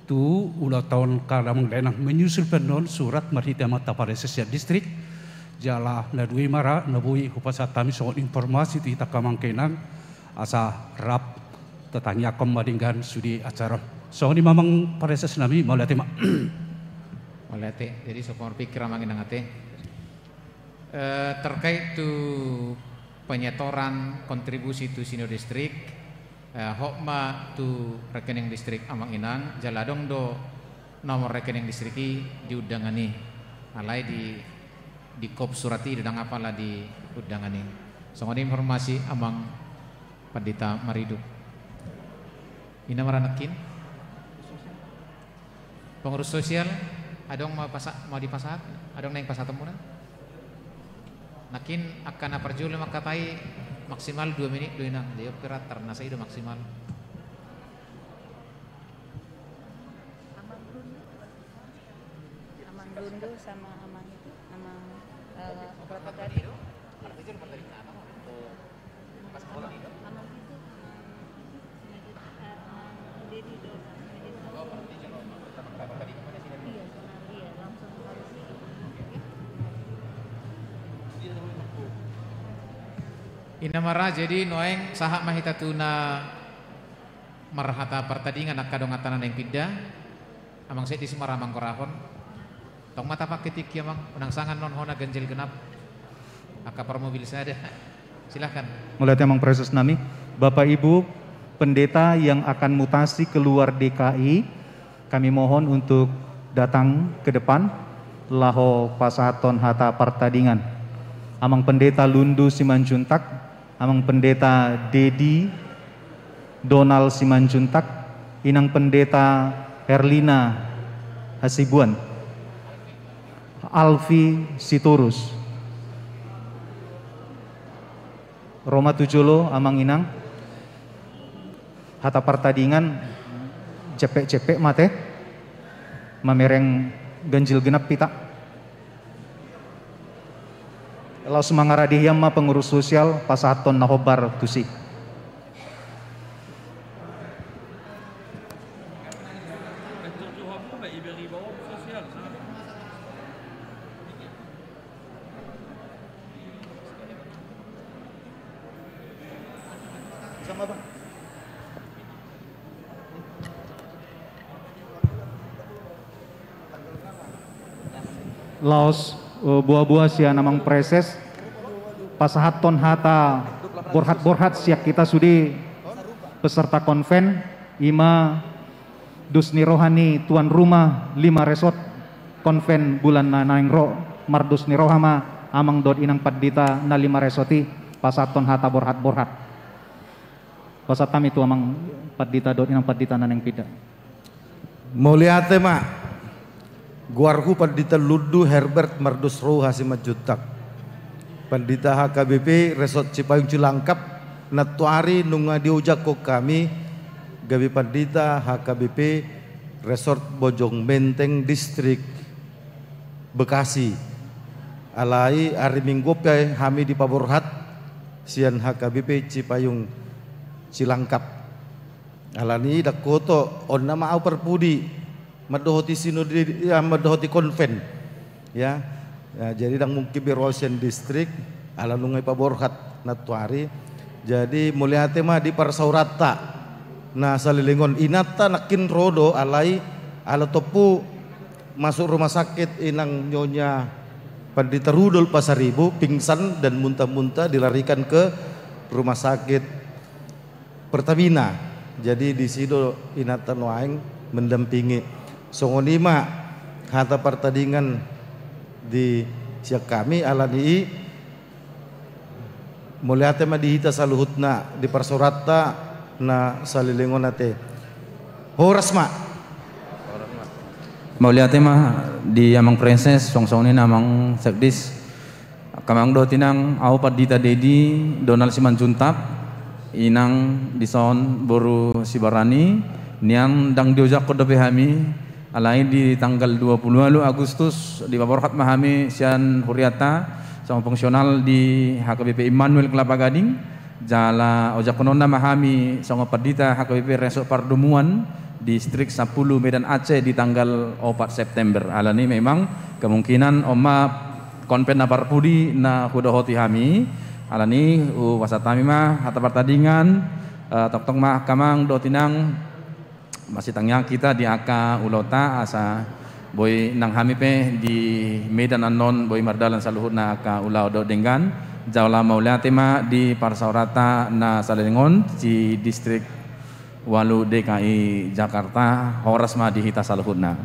tu ulang tahun, angka damang dainang, menyusul pe annon surat marhite amanta pareses sian distrik. Jala na dua i ma ra na boi hupasahat hami songon informasi tu hita, angka amang inang, asa rap tatangiangkon ma denggan sude acara on. Songon i ma, amang pareses nami, mauliate ma. Mauliate. Jadi, Sopo Marpikir, amang inang, ate. Eh, terkait tu penyetoran kontribusi tu Sinode Distrik, eh, hot ma tu rekening distrik amang inang, jala adong do nomor rekening distrik i di undangan i. Alai di, di kop surat i do, ndang apala di undangan i. Songon i informasi amang Pandita Maridup. Ina ma ra nangkin. Pengurus sosial, adong ma pasa-, mau dipasahat, adong naeng pasahatonmuna? Nangkin angka na parjolo mangkatai maksimal dua menit do inang, jadi oke ra, tarnasa i do maksimal. Amang Lundu sama amang itu, amang, eh, Berapa tadi itu? Artinya cuma tadi nama untuk Ina ma ra, jadi nuaeng sahat ma hita tu na marhata partadingan angka dongan tana naeng pinda. Amang Sekdis ma ra manggorahon. Tong ma tapake tingki amang, unang sanga non hona ganjil genap. Angka parmobil sada. Silahkan. Mauliate amang praeses nami. Bapak Ibu pendeta yang akan mutasi keluar D K I, kami mohon untuk datang ke depan laho pasahathon hata partadingan. Amang Pendeta Lundu Simanjuntak, Amang Pendeta Dedi Donald Simanjuntak, Inang Pendeta Herlina Hasibuan, Alfi Sitorus. Ro ma tu jolo amang inang. Hata partadingan jempek-jempek ma ate, mamereng ganjil genap hita. Laos mangarade hian ma pengurus sosial pasahathon na hombar tusi. Laos, eh, boa-boa sian amang praeses pasahathon hata borhat-borhat sian hita sude peserta konven, i ma dos ni roha ni tuan rumah lima resort konven bulan na naeng ro. Mardos ni roha ma amang dohot inang pandita na lima resort i pasahathon hata borhat-borhat. Pasahat hami tu amang pandita dohot inang pandita na naeng pinda. Mauliate ma. Goarhu Pandita Lundu Herbert Mardosroha Simanjuntak, Pandita H K B P Resort Cipayung Cilangkap. Nantoari nunga diojakhon hami gabe Pandita H K B P Resort Bojong Menteng Distrik Bekasi. Alai ari Minggu on pe hami dipaborhat sian H K B P Cipayung Cilangkap. Alani i ndang hoto, on nama au parpudi mandohoti sinode, ya, mandohoti konven. Ya. Ya, jadi ndang mungkin be ro au sian distrik, ala nunga dipaborhat nantoari. Jadi mauliate ma di parsaoranta na saleleng on. Inanta nangkin ro do, alai ala tompu masuk rumah sakit inang Nyonya Pandita Rudolf Pasaribu, pingsan dan muntah-muntah, dilarikan ke rumah sakit Pertamina. Jadi disi do inanta nuaeng mendampingi. Songon i ma hata partadingan di sian hami. Alani i mauliate ma di hita saluhutna, di parsaoranta na saleleng on ate. Horas ma. Mauliate ma di amang praeses, songon i ma amang sekdis. Angka amang dohot inang, au Pandita Dedi Donald Simanjuntak, inang dison boru Sibarani, nian ndang diojakhon dope hami, alai di tanggal dua puluh ualu Agustus dipaborhat ma hami sian hurianta songon fungsional di H K B P Immanuel Kelapa Gading, jala ojakkononna ma hami songon pandita H K B P Resort Pardomuan Distrik Sampulu Medan Aceh di tanggal opat September. Alani memang kemungkinan on ma konven na parpudi na hudohoti hami. Alani hupasahat hami ma hata partadingan, eh, tongtong ma angka amang dohot inang, masitangiang hita di angka ulaonta asa Boi nang hami pe di Medan annon boi mardalan saluhutna angka ulaon dohot denggan. Jala mauliate ma di parsaoranta na saleleng on di Distrik Ualu D K I Jakarta, horas ma di hita saluhutna.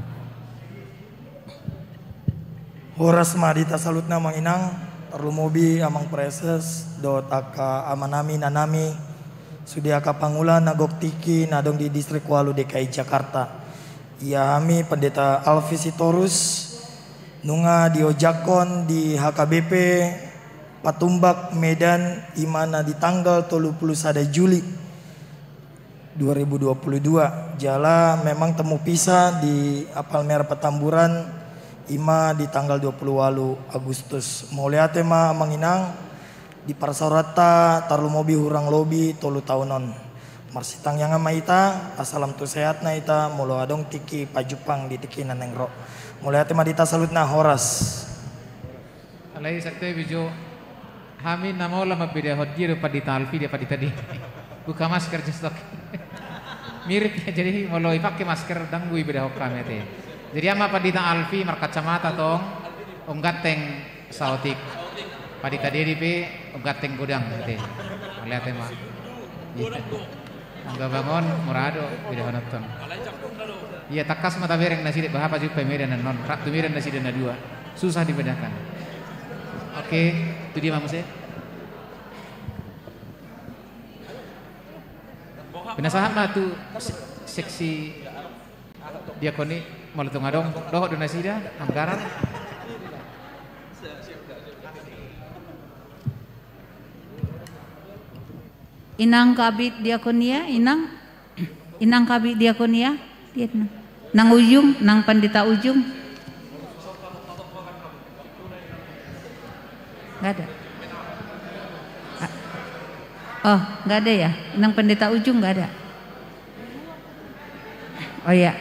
Horas ma di hita saluhutna amang inang, tarlumobi amang praeses dohot angka amanami, inanami, sude angka pangula na gok tingki na adong di Distrik Ualu D K I Jakarta. Ia hami Pandita Alfi Sitorus nunga diojakhon di H K B P Patumbak Medan, i ma na di tanggal tolu pulu sada Juli dua ribu dua pulu dua. Jala memang temu pisa di Palmerah Petamburan, i ma di tanggal dua pulu ualu Agustus. Mauliate ma amang inang, di parsaoranta tarlumobi hurang lobi tolu taon on. Marsitangiangan ma hita, asa lam tu sehatna hita, molo adong tingki pajumpang di tingki na naeng ro. Mauliate ma di hita saluhutna, horas. Alai satu bejo, hami na maola mambedahon dia do Pandita Alfi, dia Pandita dia. Buka masker just oke. Mirip ya, jadi molo ipake masker ndang boi bedahon hami ate. Jadi ama Pandita Alfi markacamata tong, ong ganteng saotik. Pandita Dedi pe ong ganteng godang ate. Mauliate ma. Iya. Anggo abang on mura do bedahononton. Ia tangkas ma tabereng nasida, boha pajumpang Medan annon, rap tu Medan nasida na dua. Susah dibedakan. Oke, tu dia ma muse. Pinasahat ma tu se-, seksi diakoni, molo tung adong dohot do nasida anggaran. Inang Kabid Diakonia, inang, inang Kabid Diakonia, dia nang, nang ujung, nang pandita ujung. Nggak ada. A-, oh, nggak ada ya? Nang pandita ujung nggak ada. Oh iya.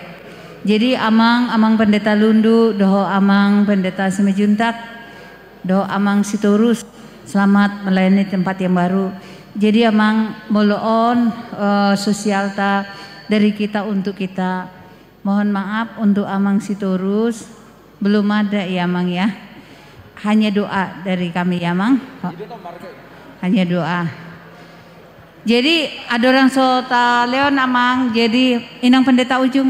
Jadi amang, amang pandita Lundu, dohot amang pandita Simanjuntak, dohot amang Sitorus, selamat melayani tempat yang baru. Jadi amang, molo on, eh, sosialta dari kita untuk kita. Mohon maaf untuk amang Sitorus, belum ada ya amang ya. Hanya doa dari kami ya amang. Hanya doa. Jadi adong do so talehon amang, jadi inang pandita ujung.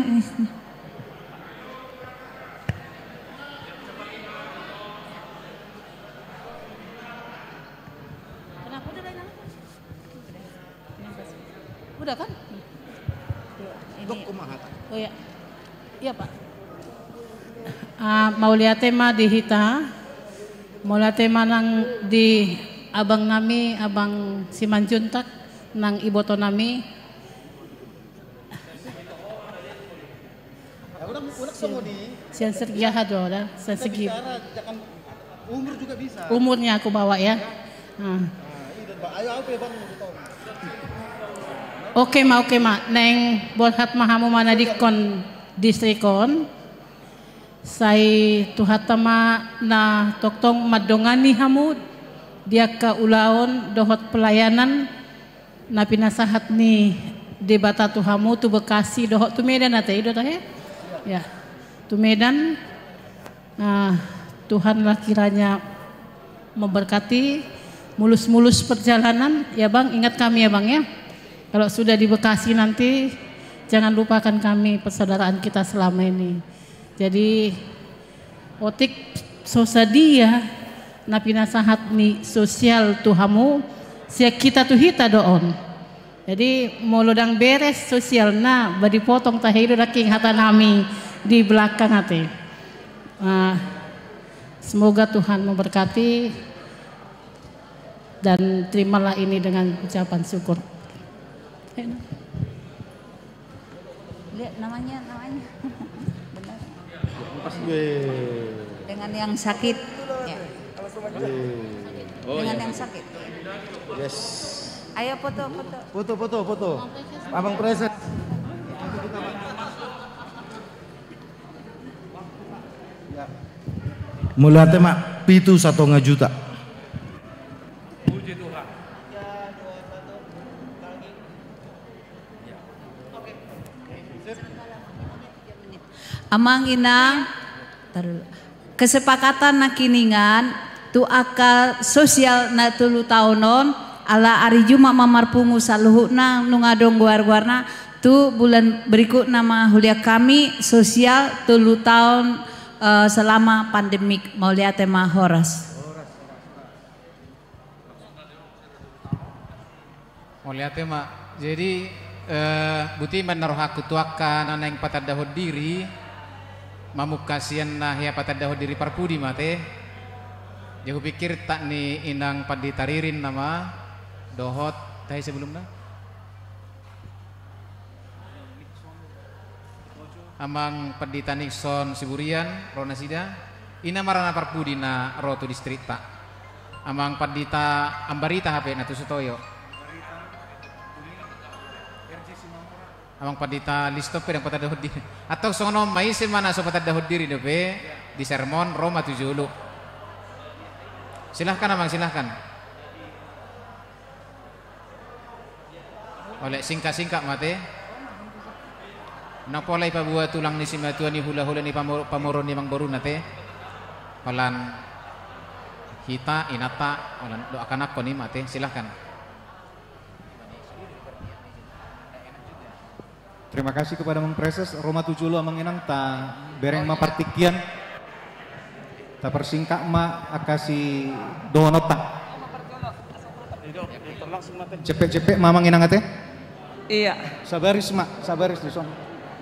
Udah kan? Ini. Oh ya. Iya, Pak. Ah, mauliate ma di hita. Mauliate ma nang di abang nami, abang Simanjuntak, nang iboto nami. Ya, udah, udah. Sian, sian segi aha do, udah. Sian segi umur juga bisa. Umurnya aku bawa ya. Nah. Oke ma, oke ma. Naeng borhat ma hamu manadingkon distrik on. Sai Tuhanta ma na tongtong mandongani hamu di angka ulaon dohot pelayanan na pinasahat ni Debata tu hamu, tu Bekasi dohot tu Medan ate, i do tahe? Ya, tu Medan. Ah, Tuhanlah kiranya memberkati, mulus-mulus perjalanan ya Bang, ingat kami ya Bang ya. Kalau sudah di Bekasi nanti, jangan lupakan kami persaudaraan kita selama ini. Jadi otik so sadia na pinasahat ni sosial tu hamu, sian hita tu hita do on. Jadi molo ndang beres sosialna, ba dipotong tahe, i do nangkin hata nami di belakang ate. Ah, semoga Tuhan memberkati dan terimalah ini dengan ucapan syukur. Lihat namanya, namanya. Benar. Weh. Dengan yang sakit. Ya. Weh. Dengan yang sakit. Yes. Ayo foto, foto. Foto, foto, foto. Abang Preses. Ya. Mauliate ma, pitu satonga juta. Puji Tuhan. Amang, inang, Tarulo. Kesepakatan nangkiningan tu angka sosial na tolu taon on, ala ari Jumat ma marpungu saluhutna nunga adong goar-goarna, tu bulan berikutna ma hulean hami sosial tolu taon, eh, selama pandemik. Mauliate ma, horas. Mauliate ma. Jadi, eh, boti ma na rohangku tu angka na naeng patandahon diri, mamungka sian na hea patandahon diri parpudi ma ate. Jadi hupikir tak ni inang pandita Ririn nama dohot tahe sebelumna. Amang Pandita Nixon Siburian, ro nasida. Ina ma ra na parpudi na ro tu distrikta. Amang Pandita Ambarita hape na tu Sutoyo. Amang Pandita Liston pe ndang patandahon diri. Antong songon on ma, ise ma na so patandahon diri dope di sermon, ro ma tu jolo. Silahkan amang, silahkan. Ole, singkat-singkat ma ate. Ndang pola ipaboa tulang ni simatua ni hula-hula ni pamo-, pamoruon ni amangboruna ate. Holan hita, inanta, holan doakan angkon i ma ate. Silahkan. Terima kasih kepada Amang Praeses. Ro ma tu jolo amang inang, tabereng ma partingkian. Tapersingkat ma angka sidohononta. Cepet-cepet ma amang inang ate. Iya. Sabaris ma, sabaris dison.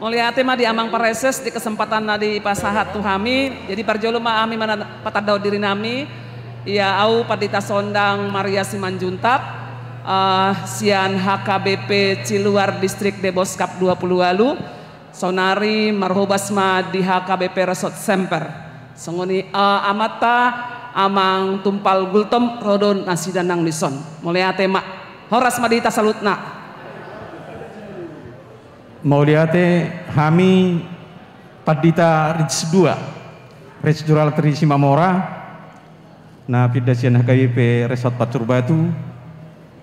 Mauliate ma di Amang Praeses di kesempatan na dipasahat tu hami. Jadi parjolo ma hami mana patandahon diri nami. Ia, au Pandita Sondang Maria Simanjuntak, eh, sian H K B P Ciluar Distrik Deboskap dua pulu ualu, saonari marhobas ma di H K B P Resort Semper. Songon i, eh, amanta Amang Tumpal Gultom ro do nasida nang dison. Mauliate ma. Horas ma di hita saluhutna. Mauliate, hami Pandita Ridis dua, Ridis Dural Tri Simamora, na pinda sian H K B P Resort Pancur Batu,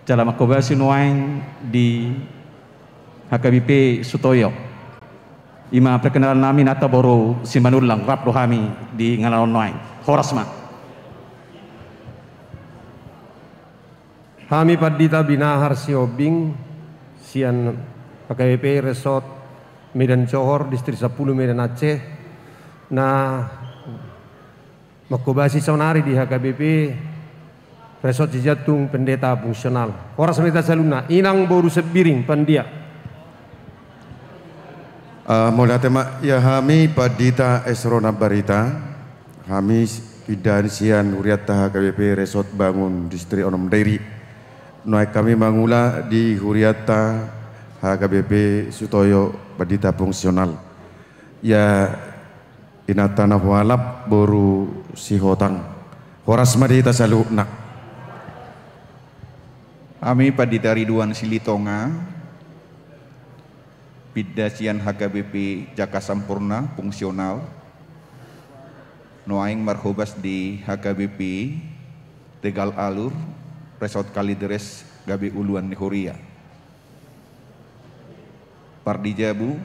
jala manghobasi nuaeng di H K B P Sutoyo. I ma perkenalan nami, inanta boru Simanullang, rap do hami di inganan on nuaeng. Horas ma. Hami Pandita Binahar Sihombing, sian H K B P Resort Medan Johor, Distrik Sampulu Medan Aceh, na manghobasi saonari di H K B P Resort Sijantung pendeta fungsional. Horas ma di hita saluhutna, inang boru Sembiring, Pandia. Eh, mauliate ma, ia hami Pandita Esron Ambarita, hami s-, pindahan sian hurianta H K B P Resort Bangun Distrik Onom Dairi. Nuaeng hami mangula di hurianta H K B P Sutoyo, Pandita fungsional. Ia inanta na hualap boru Sihotang. Horas ma di hita saluhutna. Hami Pandita Ridwan Silitonga, pinda sian H K B P Jaka Sampurna, fungsional, nuaeng marhobas di H K B P Tegal Alur, Resort Kalideres, gabe uluan ni huria. Pardijabu,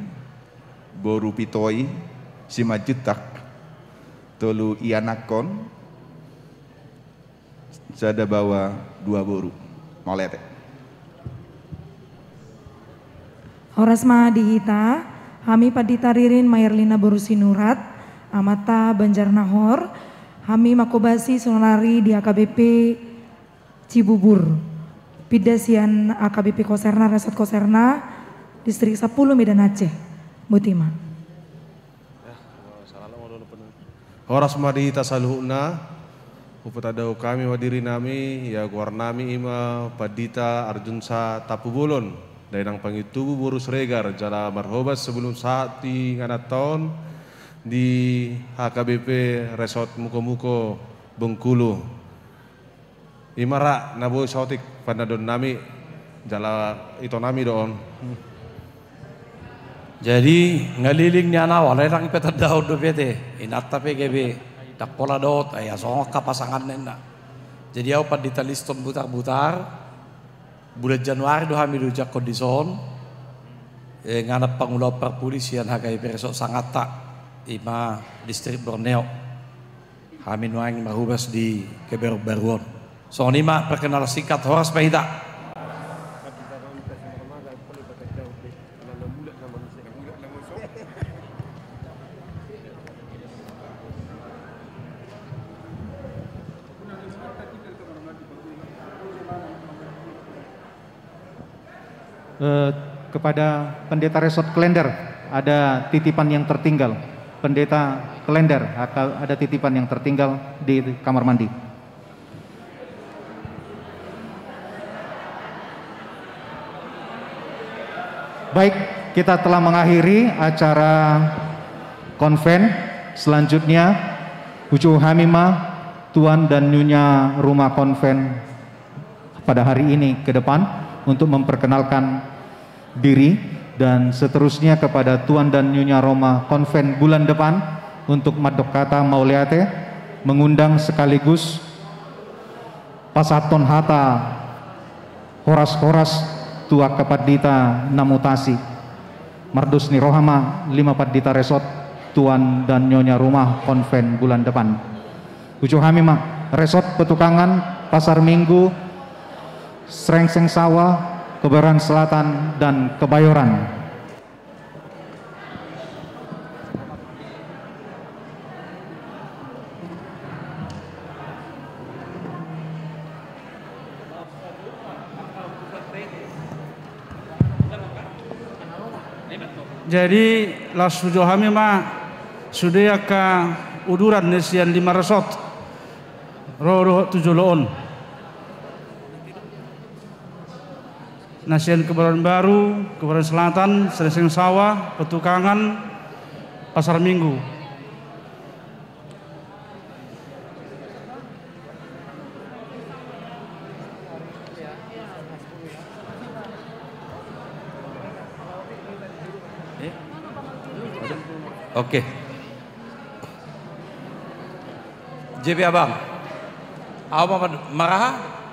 boru Pitoi Simanjuntak, tolu ianakhon, sada baoa, dua boru. Mauliate. Horas ma di hita, hami Pandita Ririn Maerlina boru Sinurat, amanta Banjarnahor, hami manghobasi saonari di H K B P Cibubur. Pinda sian H K B P Koserna, Resort Koserna, Distrik Sampulu Medan Aceh. Boti ma. Horas ma di hita saluhutna. Hupatandahon hami ma diri nami, ia goar nami i ma Pandita Arjunsa Tampubolon, dainang Pangintubu boru Siregar, jala marhobas sebelum sahat di ingananta on di H K B P Resort Mukomuko Bengkulu. I ma ra na boi saotik panandahon nami, jala ito nami do on. Jadi, ngalilingna na wala ndang ipatandahon dope ate, inanta pe gabe ndang pola dohot, ai songon angka pasangan ninna. Jadi, au Pandita Liston Butarbutar, bulan Januari do hami diujakhon dison, eh, inganan pangulaon parpudi sian H K B P Resort Sanganta. Ima distrik Borneo. Hami nuaeng marhobas di kebarubaruon. Songon i ma perkenalan singkat, horas ma hita. Eh, kepada Pendeta Resort Klender, ada titipan yang tertinggal. Pendeta Klender, aka-, ada titipan yang tertinggal di kamar mandi. Baik, kita telah mengakhiri acara konven. Selanjutnya, uju hami ma Tuan dan Nyonya Rumah Konven pada hari ini ke depan untuk memperkenalkan diri, dan seterusnya kepada Tuan dan Nyonya Rumah Konven bulan depan untuk mandok hata mauliate, mengundang sekaligus pasahathon hata horas-horas tu angka pandita na mutasi. Mardos ni roha ma lima pandita resort, Tuan dan Nyonya Rumah Konven bulan depan. Uju hami ma, Resort Petukangan, Pasar Minggu, Srengseng Sawah, Kebayoran Selatan, dan Kebayoran. Jadi, laos uju hami ma sude angka uduran ni sian lima resort ro dohot tu jolo on. Na sian Kebayoran Baru, Kebayoran Selatan, Srengseng Sawah, Petukangan, Pasar Minggu. Eh? Oke. J P abang. Au ma, maraha?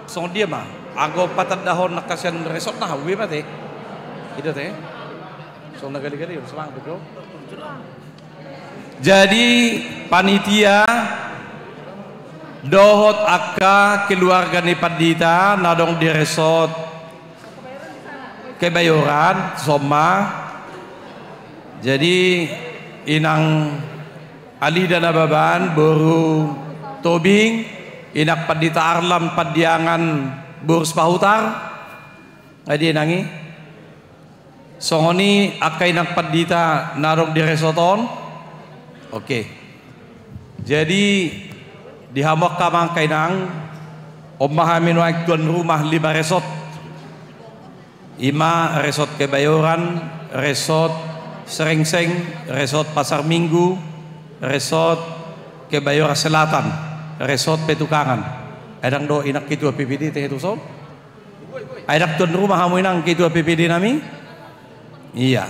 Songon dia ma. Anggo patandahon angka sian resort na hau be ma te. Ida te. Songon na galigali, semangat, bro. Jadi, panitia dohot angka keluarga ni pandita na adong di resort Kebayoran, son ma. Jadi, inang Alida Nababan, boru Tobing, inang pandita Arlam Pandiangan, boru Sipahutar. Nga dia inang i? Songon i angka inang pandita na adong di resort on. Oke. Jadi, di hamu angka amang, angka inang, on ma hami nuaeng tuan rumah lima resort. Ima Resort Kebayoran, Resort Srengseng, Resort Pasar Minggu, Resort Kebayoran Selatan, Resort Petukangan. Ai ndang do inang ketua P P D te tu son? Ai ndang tuan rumah hamu inang ketua P P D nami? Iya.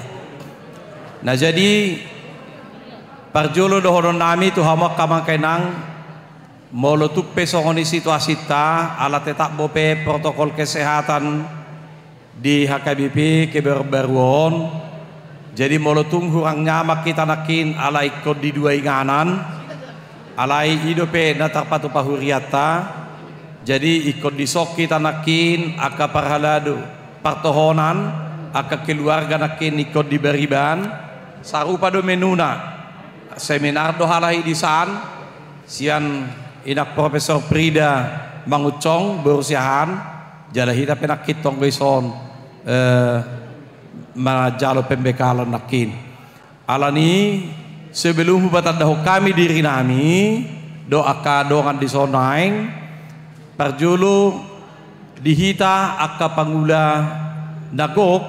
Na jadi, parjolo dohonon nami tu hamu angka amang, angka inang, molo tung pe songon i situasinta, ala tetap dope protokol kesehatan di H K B P Kebayoran Baru on. Jadi molo tung hurang nyaman hita nangkin ala ingkon di dua inganan, alai i dope na tarpatupa hurianta. Jadi ingkon dison hita nangkin angka parhalado partohonan, angka keluarga nangkin ingkon di bariban. Sarupa do menuna. Seminar do halak i disan, sian inang Profesor Frida Manguncong, boru Siahaan. Jala hita pe nangkin tong do dison, eh, manjalo pembekalan nangkin. Alani, sebelum hupatandahon hami diri nami dohot angka dongan dison nuaeng, parjolo di hita angka pangula na gok,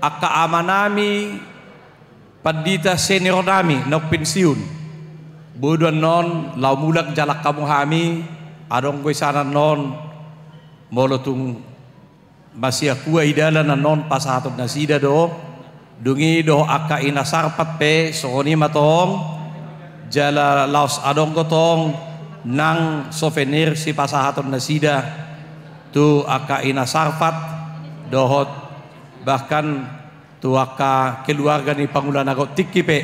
angka ama nami, pandita senior nami naung pensiun. Boi do annon laho mulak jala hamu hami, adong do i sian annon, molo tung masiakua i dalan annon pasahaton nasida do. Dung i dohot angka ina sarpat pe songon i ma tong. Jala laos adong do tong nang souvenir sipasahaton nasida tu angka ina sarpat dohot bahkan tu angka keluarga ni pangula na gok tingki pe.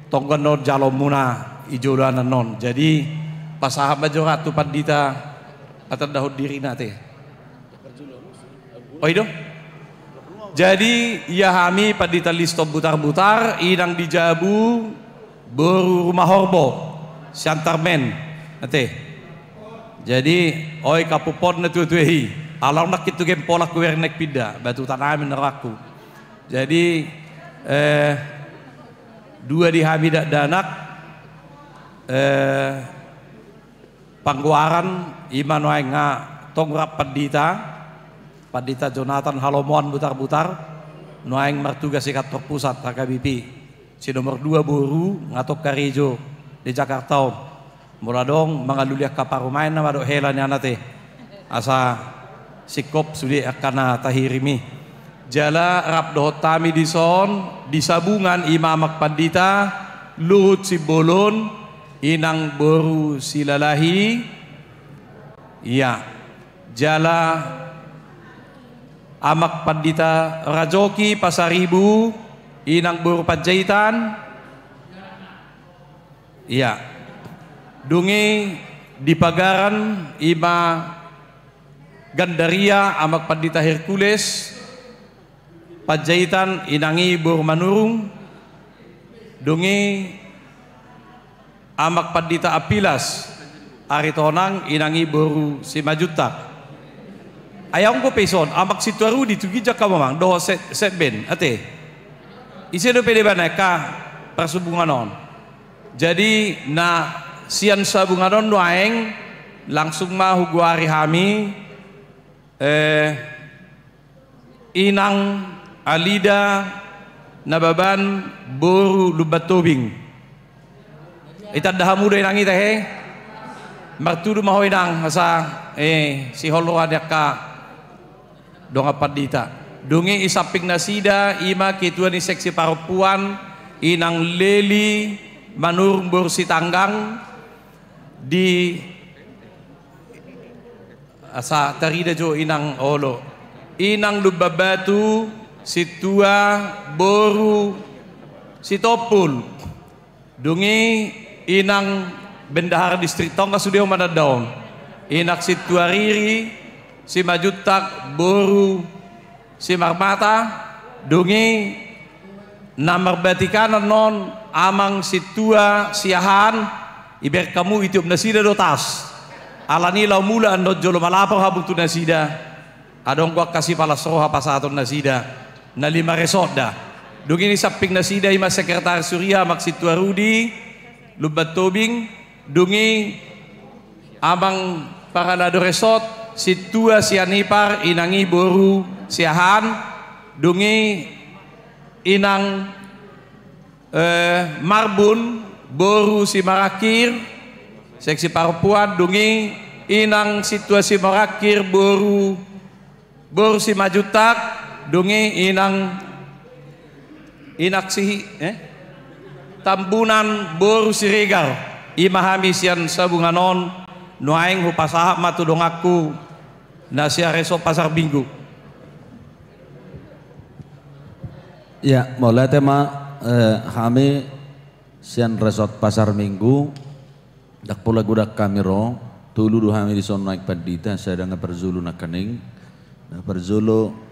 tonggo annon jaloonmuna i jolo annon. Jadi pasahat ma jo ra tu pandita, patandahon dirina ate. Oi do. Jadi ia hami pandita Liston Butarbutar, inang di jabu, boru Rumahorbo, Siantarmen ate. Jadi oi, kapuponna tuatua i. Alai nangkin tu gempolang hubereng naeng pinda, Batu Tanamen rohangku. Jadi eh, dua di hami dakdanak, eh, panggoaran, ima nuaeng nga tong rap pandita, Pandita Jonathan Halomoan Butarbutar, nuaeng martugas di kantor pusat H K B P. Si nomor dua boru nga tong karejo di Jakarta on. Molo adong mangalului angka parumaenna ma dohot hela ni anakna ate, asa singkop sude angka na tahirim i. Jala rap dohot hami dison di Sabungan, ima Amang Pandita Luhut Simbolon, inang boru Silalahi. Ia. Jala Amang Pandita Rajoki Pasaribu, inang boru Panjaitan. Ia. Dung i di Pagaran, ima Gandaria, Amang Pandita Hercules Panjaitan, inang i boru Manurung. Dung i Amang Pandita Ampilas Aritonang, inang i boru Simanjuntak. Ai anggo pe ison, Amang Sintua Rudi tu ginjang hamu, Amang, dohot se-, sekben ate. Ise dope debana angka parsumbungan on. Jadi na sian Sabungan on nuaeng langsung ma hugoari hami, eh, inang Alida Nababan boru Lumbantobing. Itanda hamu do inang i tahe? Martudu ma ho inang, asa eh, sihol roha ni angka dongan pandita. Dung i di samping nasida, ima ketua ni seksi parompuan, inang Leli Manurung boru Sitanggang, di asa tarida jo inang olo. Inang Lumban Batu Sintua boru Sitompul. Dung i inang bendahara distrik, tong nga sude ho mananda on. Inang Sintua Riri Simanjuntak boru Simarmata. Dung i na marbatikan annon Amang Sintua Siahaan, ibereng hamu, itiop nasida do tas. Alani laho mula annon jolo malapor hamu tu nasida. Adong do angka sipalas roha pasahaton nasida, na lima resort da. Dung i di samping nasida ima sekretaris huria Amang Sintua Rudi Lumban Tobing. Dung i Amang Parhalado Resort, Sintua Sianipar, inang i boru Siahaan. Dung i inang eh, Marbun boru Simarangkir, seksi parompuan. Dung i inang Sintua Simarangkir boru, boru Simanjuntak. Dung i inang, inang Sihi, eh? Tambunan boru Siregar. Ima hami sian Sabungan on, nuaeng hupasahat ma tu donganku na sian resort Pasar Minggu. Ia, mauliate ma, eh, hami sian resort Pasar Minggu, ndang pola godang hami ro, tolu do hami dison nuaeng pandita, sada nga parjolo nangkaning. Na parjolo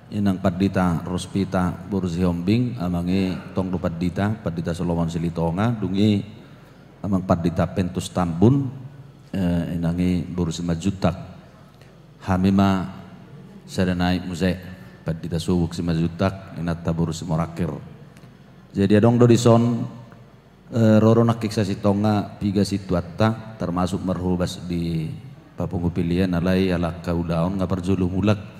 inang Pandita Rospita boru Sihombing, amang i tong do pandita, Pandita Solomon Silitonga. Dung i amang Pandita Pentus Tambun, eh, inang i boru Simanjuntak. Hami ma sada nai muse, Pandita Subuk Simanjuntak, inanta boru Simarangkir. Jadi adong do dison, eh, ro do nangkin sasintongna piga sintuanta, termasuk marhobas di papungu pilihan, alai ala angka ulaon nga parjolo mulak.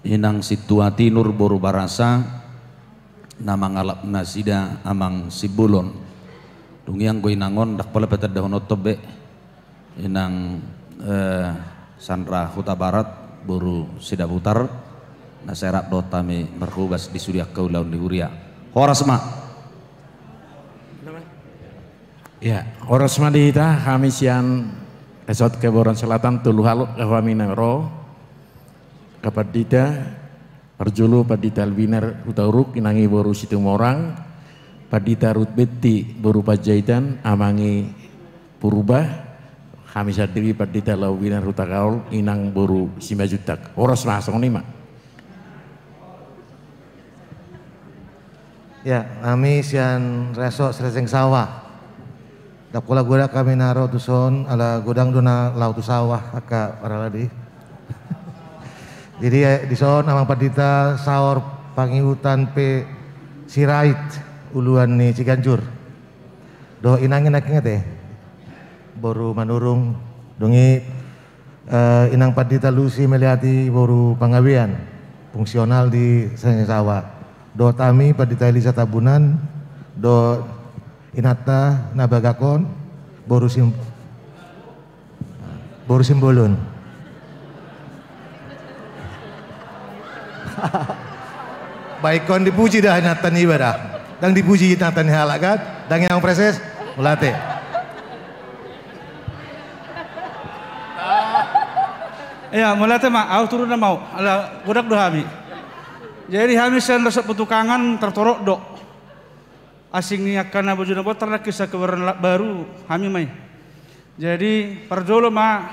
Inang Sintua Tinur boru Barasa, na mangalap nasida amang Simbolon. Dung i anggo inang on ndang pola patandahononton be. Inang, eh, Sandra Hutabarat boru Sidabutar, na sai rap dohot hami marhobas di sude angka ulaon ni huria. Horas ma. Ia, horas ma di hita, hami sian Resort Kebayoran Selatan tolu halak do hami na ro. Angka pandita, parjolo Pandita Albiner Hutauruk, inang i boru Situmorang. Pandita Rut Betti boru Panjaitan, Amang i Purba, hami sandiri Pandita Laurina Hutagaol, Inang boru Simanjuntak. Horas ma, songon i ma. Ya, hami sian Resort Silasing Sawah. Ndang pola godang hami na ro tuson, ala godang do na laho tu sawah angka parhalado i. Jadi, eh, dison Amang Pandita Saur Pangihutan P Sirait, uluan ni Ciganjur. Dohot inang i nangkin ate, boru Manurung, dung i, eh, Inang Pandita Lusi Meliati boru Pangabean, fungsional di Silasing Sawah. Dohot hami Pandita Elisa Tambunan, dohot inanta na bagak on, boru Sim-, boru Simbolon. Baik, ingkon dipuji da inanta niba da. Ndang dipuji inanta ni halak kan? Ndang i, Amang Praeses? Mauliate. Ia, mauliate ma, ahu turun nama au. Ala godang do hami. Jadi hami sian Resort Petukangan tartorop do. Asing ni angka na bojona bontar, nangkin sian keluarga baru hami ma i. Jadi parjolo ma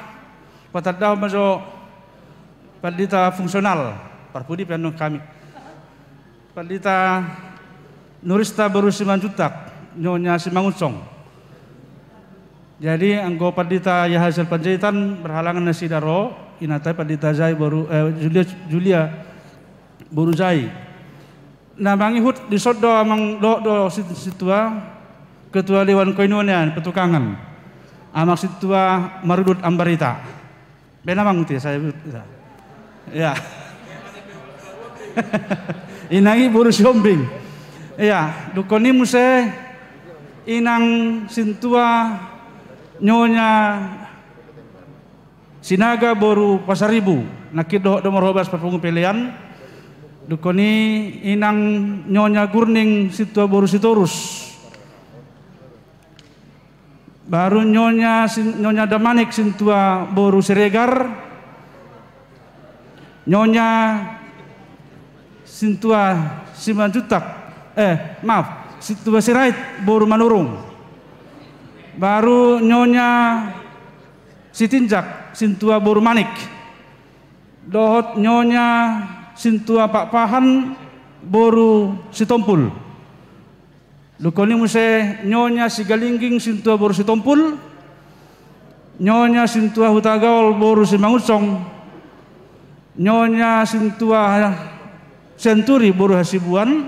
patandahon ma jo pandita fungsional, parpudi pe annon hami. Pandita Nurista boru Simanjuntak, Nyonya Simangunsong. Jadi anggo Pandita Yahaziel Panjaitan berhalangan nasida ro, inanta i Pandita Zai boru, eh, Julia, Julia boru Zai. Na mangihut dison do amang dohot do si-, sintua, ketua dewan koinonia Petukangan, Amang Sintua Marudut Ambarita. Baen amang tu ia, saya, ya. Inang i boru Sihombing. Ya, dungkon i muse Inang Sintua Nyonya Sinaga boru Pasaribu, nangkin dohot do marhobas parpungu pelean. Dungkon i Inang Nyonya Gurning Sintua boru Sitorus. Baru Nyonya Sin-, Nyonya Damanik Sintua boru Siregar. Nyonya Sintua Simanjuntak, eh, maaf, Sintua Sirait boru Manurung. Baru Nyonya Sitinjak Sintua boru Manik. Dohot Nyonya Sintua Pakpahan boru Sitompul. Dungkon i muse Nyonya Sigalingging Sintua boru Sitompul, Nyonya Sintua Hutagaol boru Simangunsong, Nyonya Sintua Sianturi boru Hasibuan,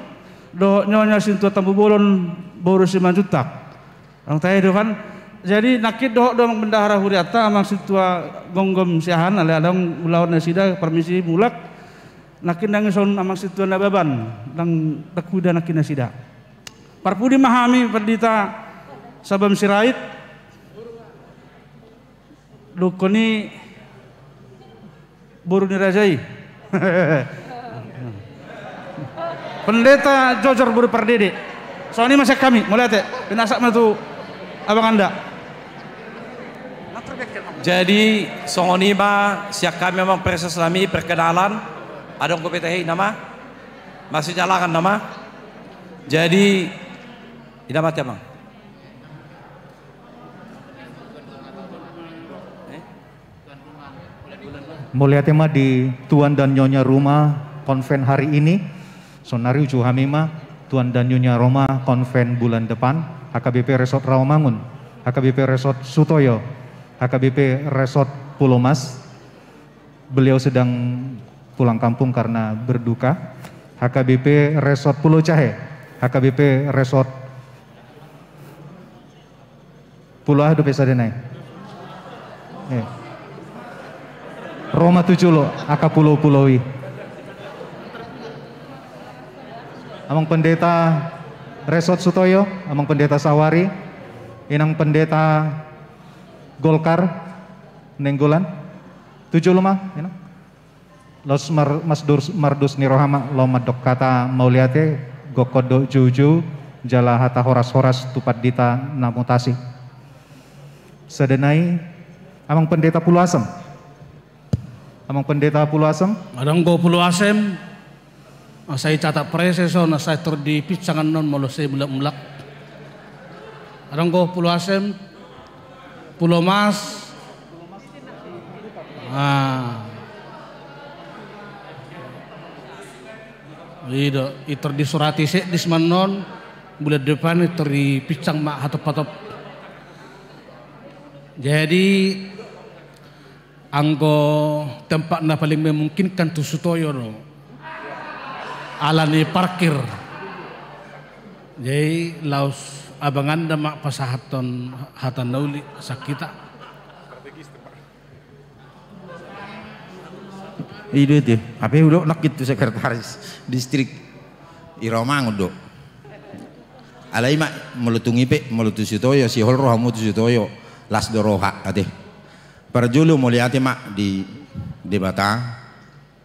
dohot Nyonya Sintua Tampubolon boru Simanjuntak. Adong tahe do kan. Jadi nangkin dohot do amang bendahara hurianta, Amang Sintua Gomgom Siahaan, alai adong ulaon nasida, parmisi mulak. Nangkin ndang i songon Amang Sintua Nababan, ndang, ndang huida nangkin nasida. Parpudi ma hami Pandita Sabam Sirait. Dungkon i boru ni raja i. Pendeta Jojor boru Pardede. Songon i ma sian hami, mauliate. Pinasak ma tu abanganda. Jadi songon i ma sian hami, Amang Praeses nami, perkenalan. Adong dope tahe i nama. Masih jalangan nama. Jadi, ina ma ate, Amang. Mauliate ma di tuan dan nyonya rumah konven hari ini. Saonari uju hami ma tuan dan nyonya rumah konven bulan depan, H K B P Resort Rawamangun, H K B P Resort Sutoyo, H K B P Resort Pulomas. Beliau sedang pulang kampung karena berduka. H K B P Resort Pulo Jahe, H K B P Resort Pulo aha dope sada nai? Eh. Roma tu jolo, angka pulo-pulo i. Amang Pendeta Resort Sutoyo, Amang Pendeta Sawari, Inang Pendeta Golkar Nainggolan. Tu jolo ma, Inang. Laos mar-, masdur-, mardos ni roha ma laho mandok hata mauliate, gokhon dohot joujou, jala hata horas-horas tu pandita na mutasi. Sada nai, Amang Pendeta Pulo Asem. Amang Pendeta Pulo Asem. Adong do Pulo Asem. Asa i catat preses on, asa tor di pinsang annon molo sai mulak-mulak. Adong do Pulau Asem, Pulau Mas. Ah. I do, i tor disurati sekdis ma annon, bulan depan i tor di pinsang ma hatop-hatop. Jadi, anggo tempat na paling memungkinkan tu Sutoyo do. Alani parkir. Jadi laos abanganda ma pasahathon hata na uli sian hita. I do ate, hape hudok nangkin tu sekretaris distrik. I Romangun do. Alai ma molo tung i pe, molo tu Sutoyo, sihol rohamu tu Sutoyo, las do roha ate. Parjolo mauliate ma di Debata,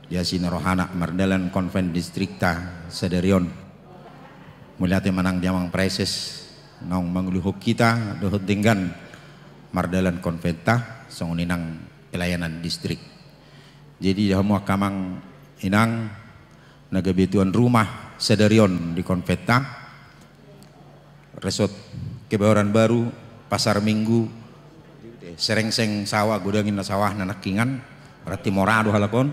di asi ni rohana mardalan konven distrikta sadari on. Mauliate ma nang di amang preses naung manguluhon hita dohot denggan mardalan konventa, songon i nang pelayanan distrik. Jadi di hamu angka amang inang na gabe tuan rumah sadari on di konventa, Resort Kebayoran Baru, Pasar Minggu, Serengseng Sawah, godang ninna sawahna nangkiningan, berarti mora do halak on,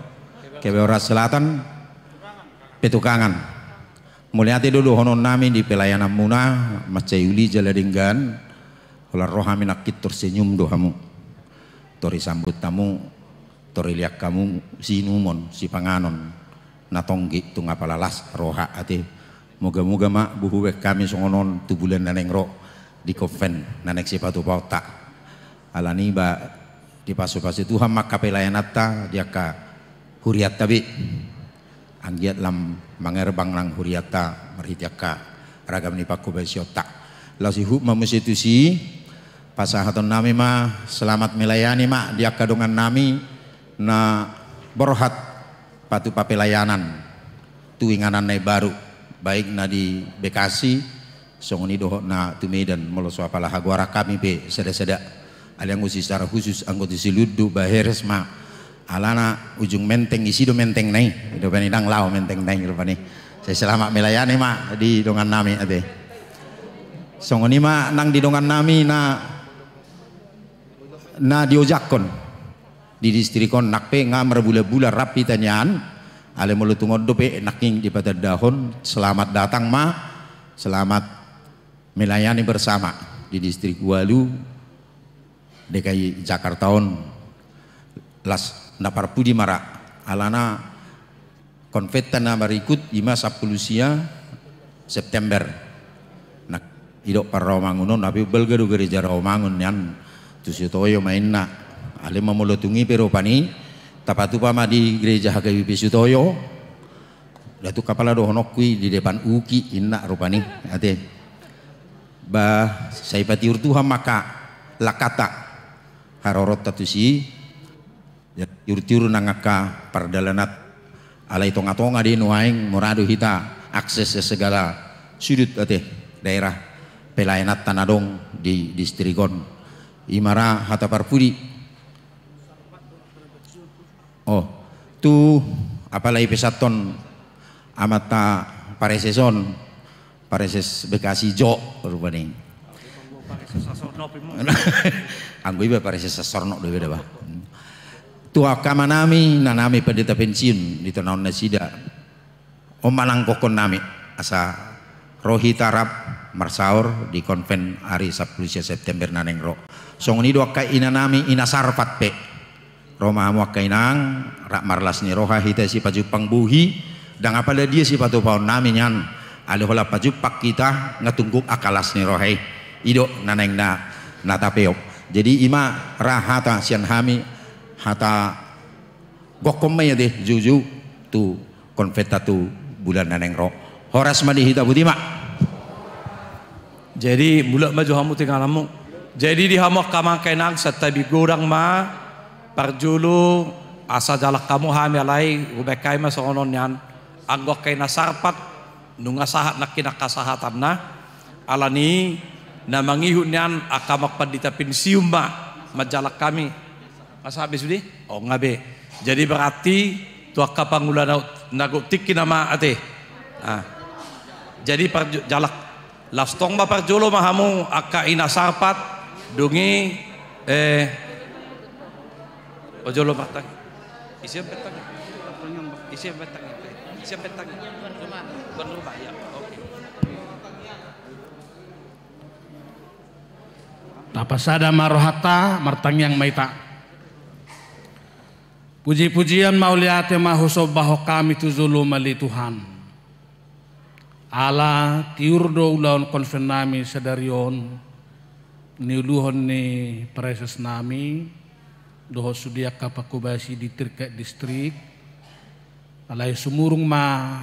Kebayoran Selatan, Petukangan. Mauliate do dohononnami di pelayananmuna, mansai uli jala denggan, holan ro hami nangkin tor senyum do hamu. Tor isambut hamu, tor ilean hamu siinumon, sipanganon na tonggi, tung apala las roha ate. Moga-moga ma boha hubaen hami songon on tu bulan na naeng ro di konven na naeng sipatupaonta. Alani ba dipasu-pasu Tuhan ma angka pelayananta di angka hurianta be. Anggiat lam mangerbang nang hurianta marhite angka ragam ni panghobasionta. Laos ihut ma muse tusi, pasahatonnami ma selamat melayani ma di angka dongannami na borhat patupa pelayanan tu inganan na imbaru, baik na di Bekasi, songon i dohot na tu Medan, molo so apala hagoaran hami pe sada-sada. Alai anggo secara khusus anggo tu Siluanduk, Baheres ma, alana ujung menteng, isi do mentengna i, i do pe inang laho mentengna i rupani. Sai selamat melayani ma di dongannami ate. Songon i ma nang di dongannami na, na diojakhon di distrik on, nang pe nga marbulan-bulan rap hita nian, alai molo tung on dope nangkin dipatandahon, selamat datang ma, selamat melayani bersama di Distrik Walu D K I Jakarta on. Las na parpudi ma ra, alana konventa na marikut i ma sampulu sia September. Nah, i do parromangun on, hape balga do gereja Romangun nian, tu Sutoyo ma inna. Alai ma molo tung i pe rupani, tapatupa ma di gereja H K B P Sutoyo. Dah tu apala dohononku i di depan UKI inna rupani ate. Bah, sai patiur Tuhan ma angka langkanta, haroronta tusi. Jadi tiur-tiur nang angka pardalananta, alai tonga-tonga do i nuaeng, mora do hita akses segala sudut ate daerah pelayananta na adong di distrik on. I ma ra hata parpudi. Oh, tu apala i pesanhon amanta pareses on, pareses Bekasi Jo rupani. Anggo iba pareses Sasorno do iba da bah. Tu angka amanami, inanami pandita pensiun di tona on nasida. On ma nang gokhonnami, asa ro hita rap marsaor di konven ari sampulu sia September na naeng ro. Songon i do angka inanami, ina Sarpat pe. Ro ma hamu angka inang, rap marlas ni roha hita sipajumpang bohi, ndang apala dia sipatupaonnami nian, alai holan pajumpang hita nga tung gok angka las ni roha i. I do na naeng na, na tapeop. Jadi i ma ra hata sian hami, hata gokhon ma i ate, joujou tu konventa tu bulan na naeng ro. Horas ma di hita, boti ma. Jadi mulak ma jo hamu tu ingananmu. Jadi di hamu angka amang, angka inang, santabi godang ma. Parjolo asa jalang hamu hami, alai hubaen hami ma songon on nian. Anggo angka ina Sarpat nunga sahat nangkin angka sahatanna. Alani na mangihut nian angka amang pandita pensiun ma manjalang hami. Nga sahat be sude? Oh, nga be. Jadi berarti tu angka pangula na, na gok tingki nama ate. Ah. Jadi parjo-, jalak. Las tong ma parjolo ma hamu angka ina sarpat, dung i, eh, parjolo martangiang. Ise on martangiang? Ise on martangiang? Ise on martangiang? Tuan rumah, ya. Oke. Tapasada ma rohanta, martangiang ma hita. Puji-pujian mauliate ma husombahon hami tu jolomu ale Tuhan. Ala tiur do ulaon konvennami sadari on, niuluhon ni praeses nami, dohot sude angka pangkobasi di tingkat distrik, alai sumurung ma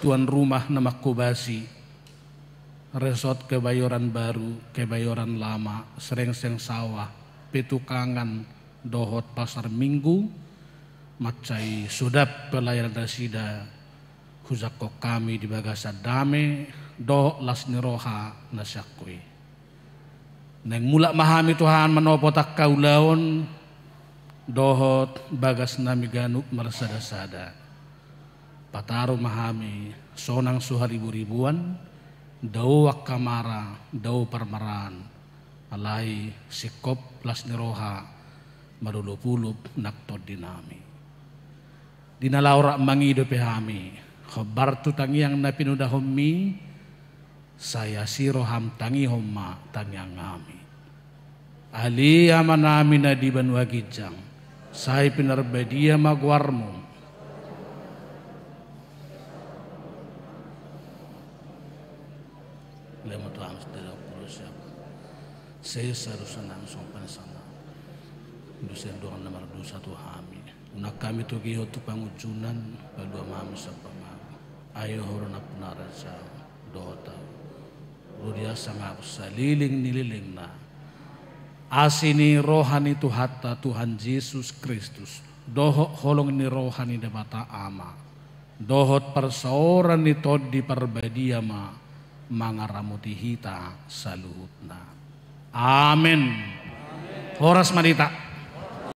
tuan rumah na mangkobasi, Resort Kebayoran Baru, Kebayoran Lama, Serengseng Sawah, Petukangan, dohot Pasar Minggu, mansai so dap pelayanan nasida, hujangkon hami di bagasan dame, dohot las ni roha na sian Ho i. Naeng mulak ma hami Tuhan manopot angka ulaon, dohot bagas nami ganup marsada-sada. Pataru ma hami, sonang so haribu-ribuan, dao angka mara, dao parmaraan, alai singkop las ni roha, marolopolop nang tondi nami. Di na laho rap mangido pe hami, hombar tu tangiang na pinodahonmi, sai asi roham tangihon ma tangiang nami. Ale Amanami na di banua ginjang, sai pinarbadia ma goarmu. Lemo tu amas dari aku siap. Sesa dosa nami songon panesanna. Dosa dongan na mardosa tu hami. Unang hami togihon tu pangunjunan, palua ma hami sian pangago. Ai Ho do nampuna raja, dohot ahu. Ro di hasangapon saleleng ni lelengna. Asi ni roha ni Tuhanta Tuhan Jesus Kristus, dohot holong ni roha ni Debata Ama, dohot parsaoran ni Tondi Parbadia ma mangaramoti hita saluhutna. Amen. Horas ma di hita.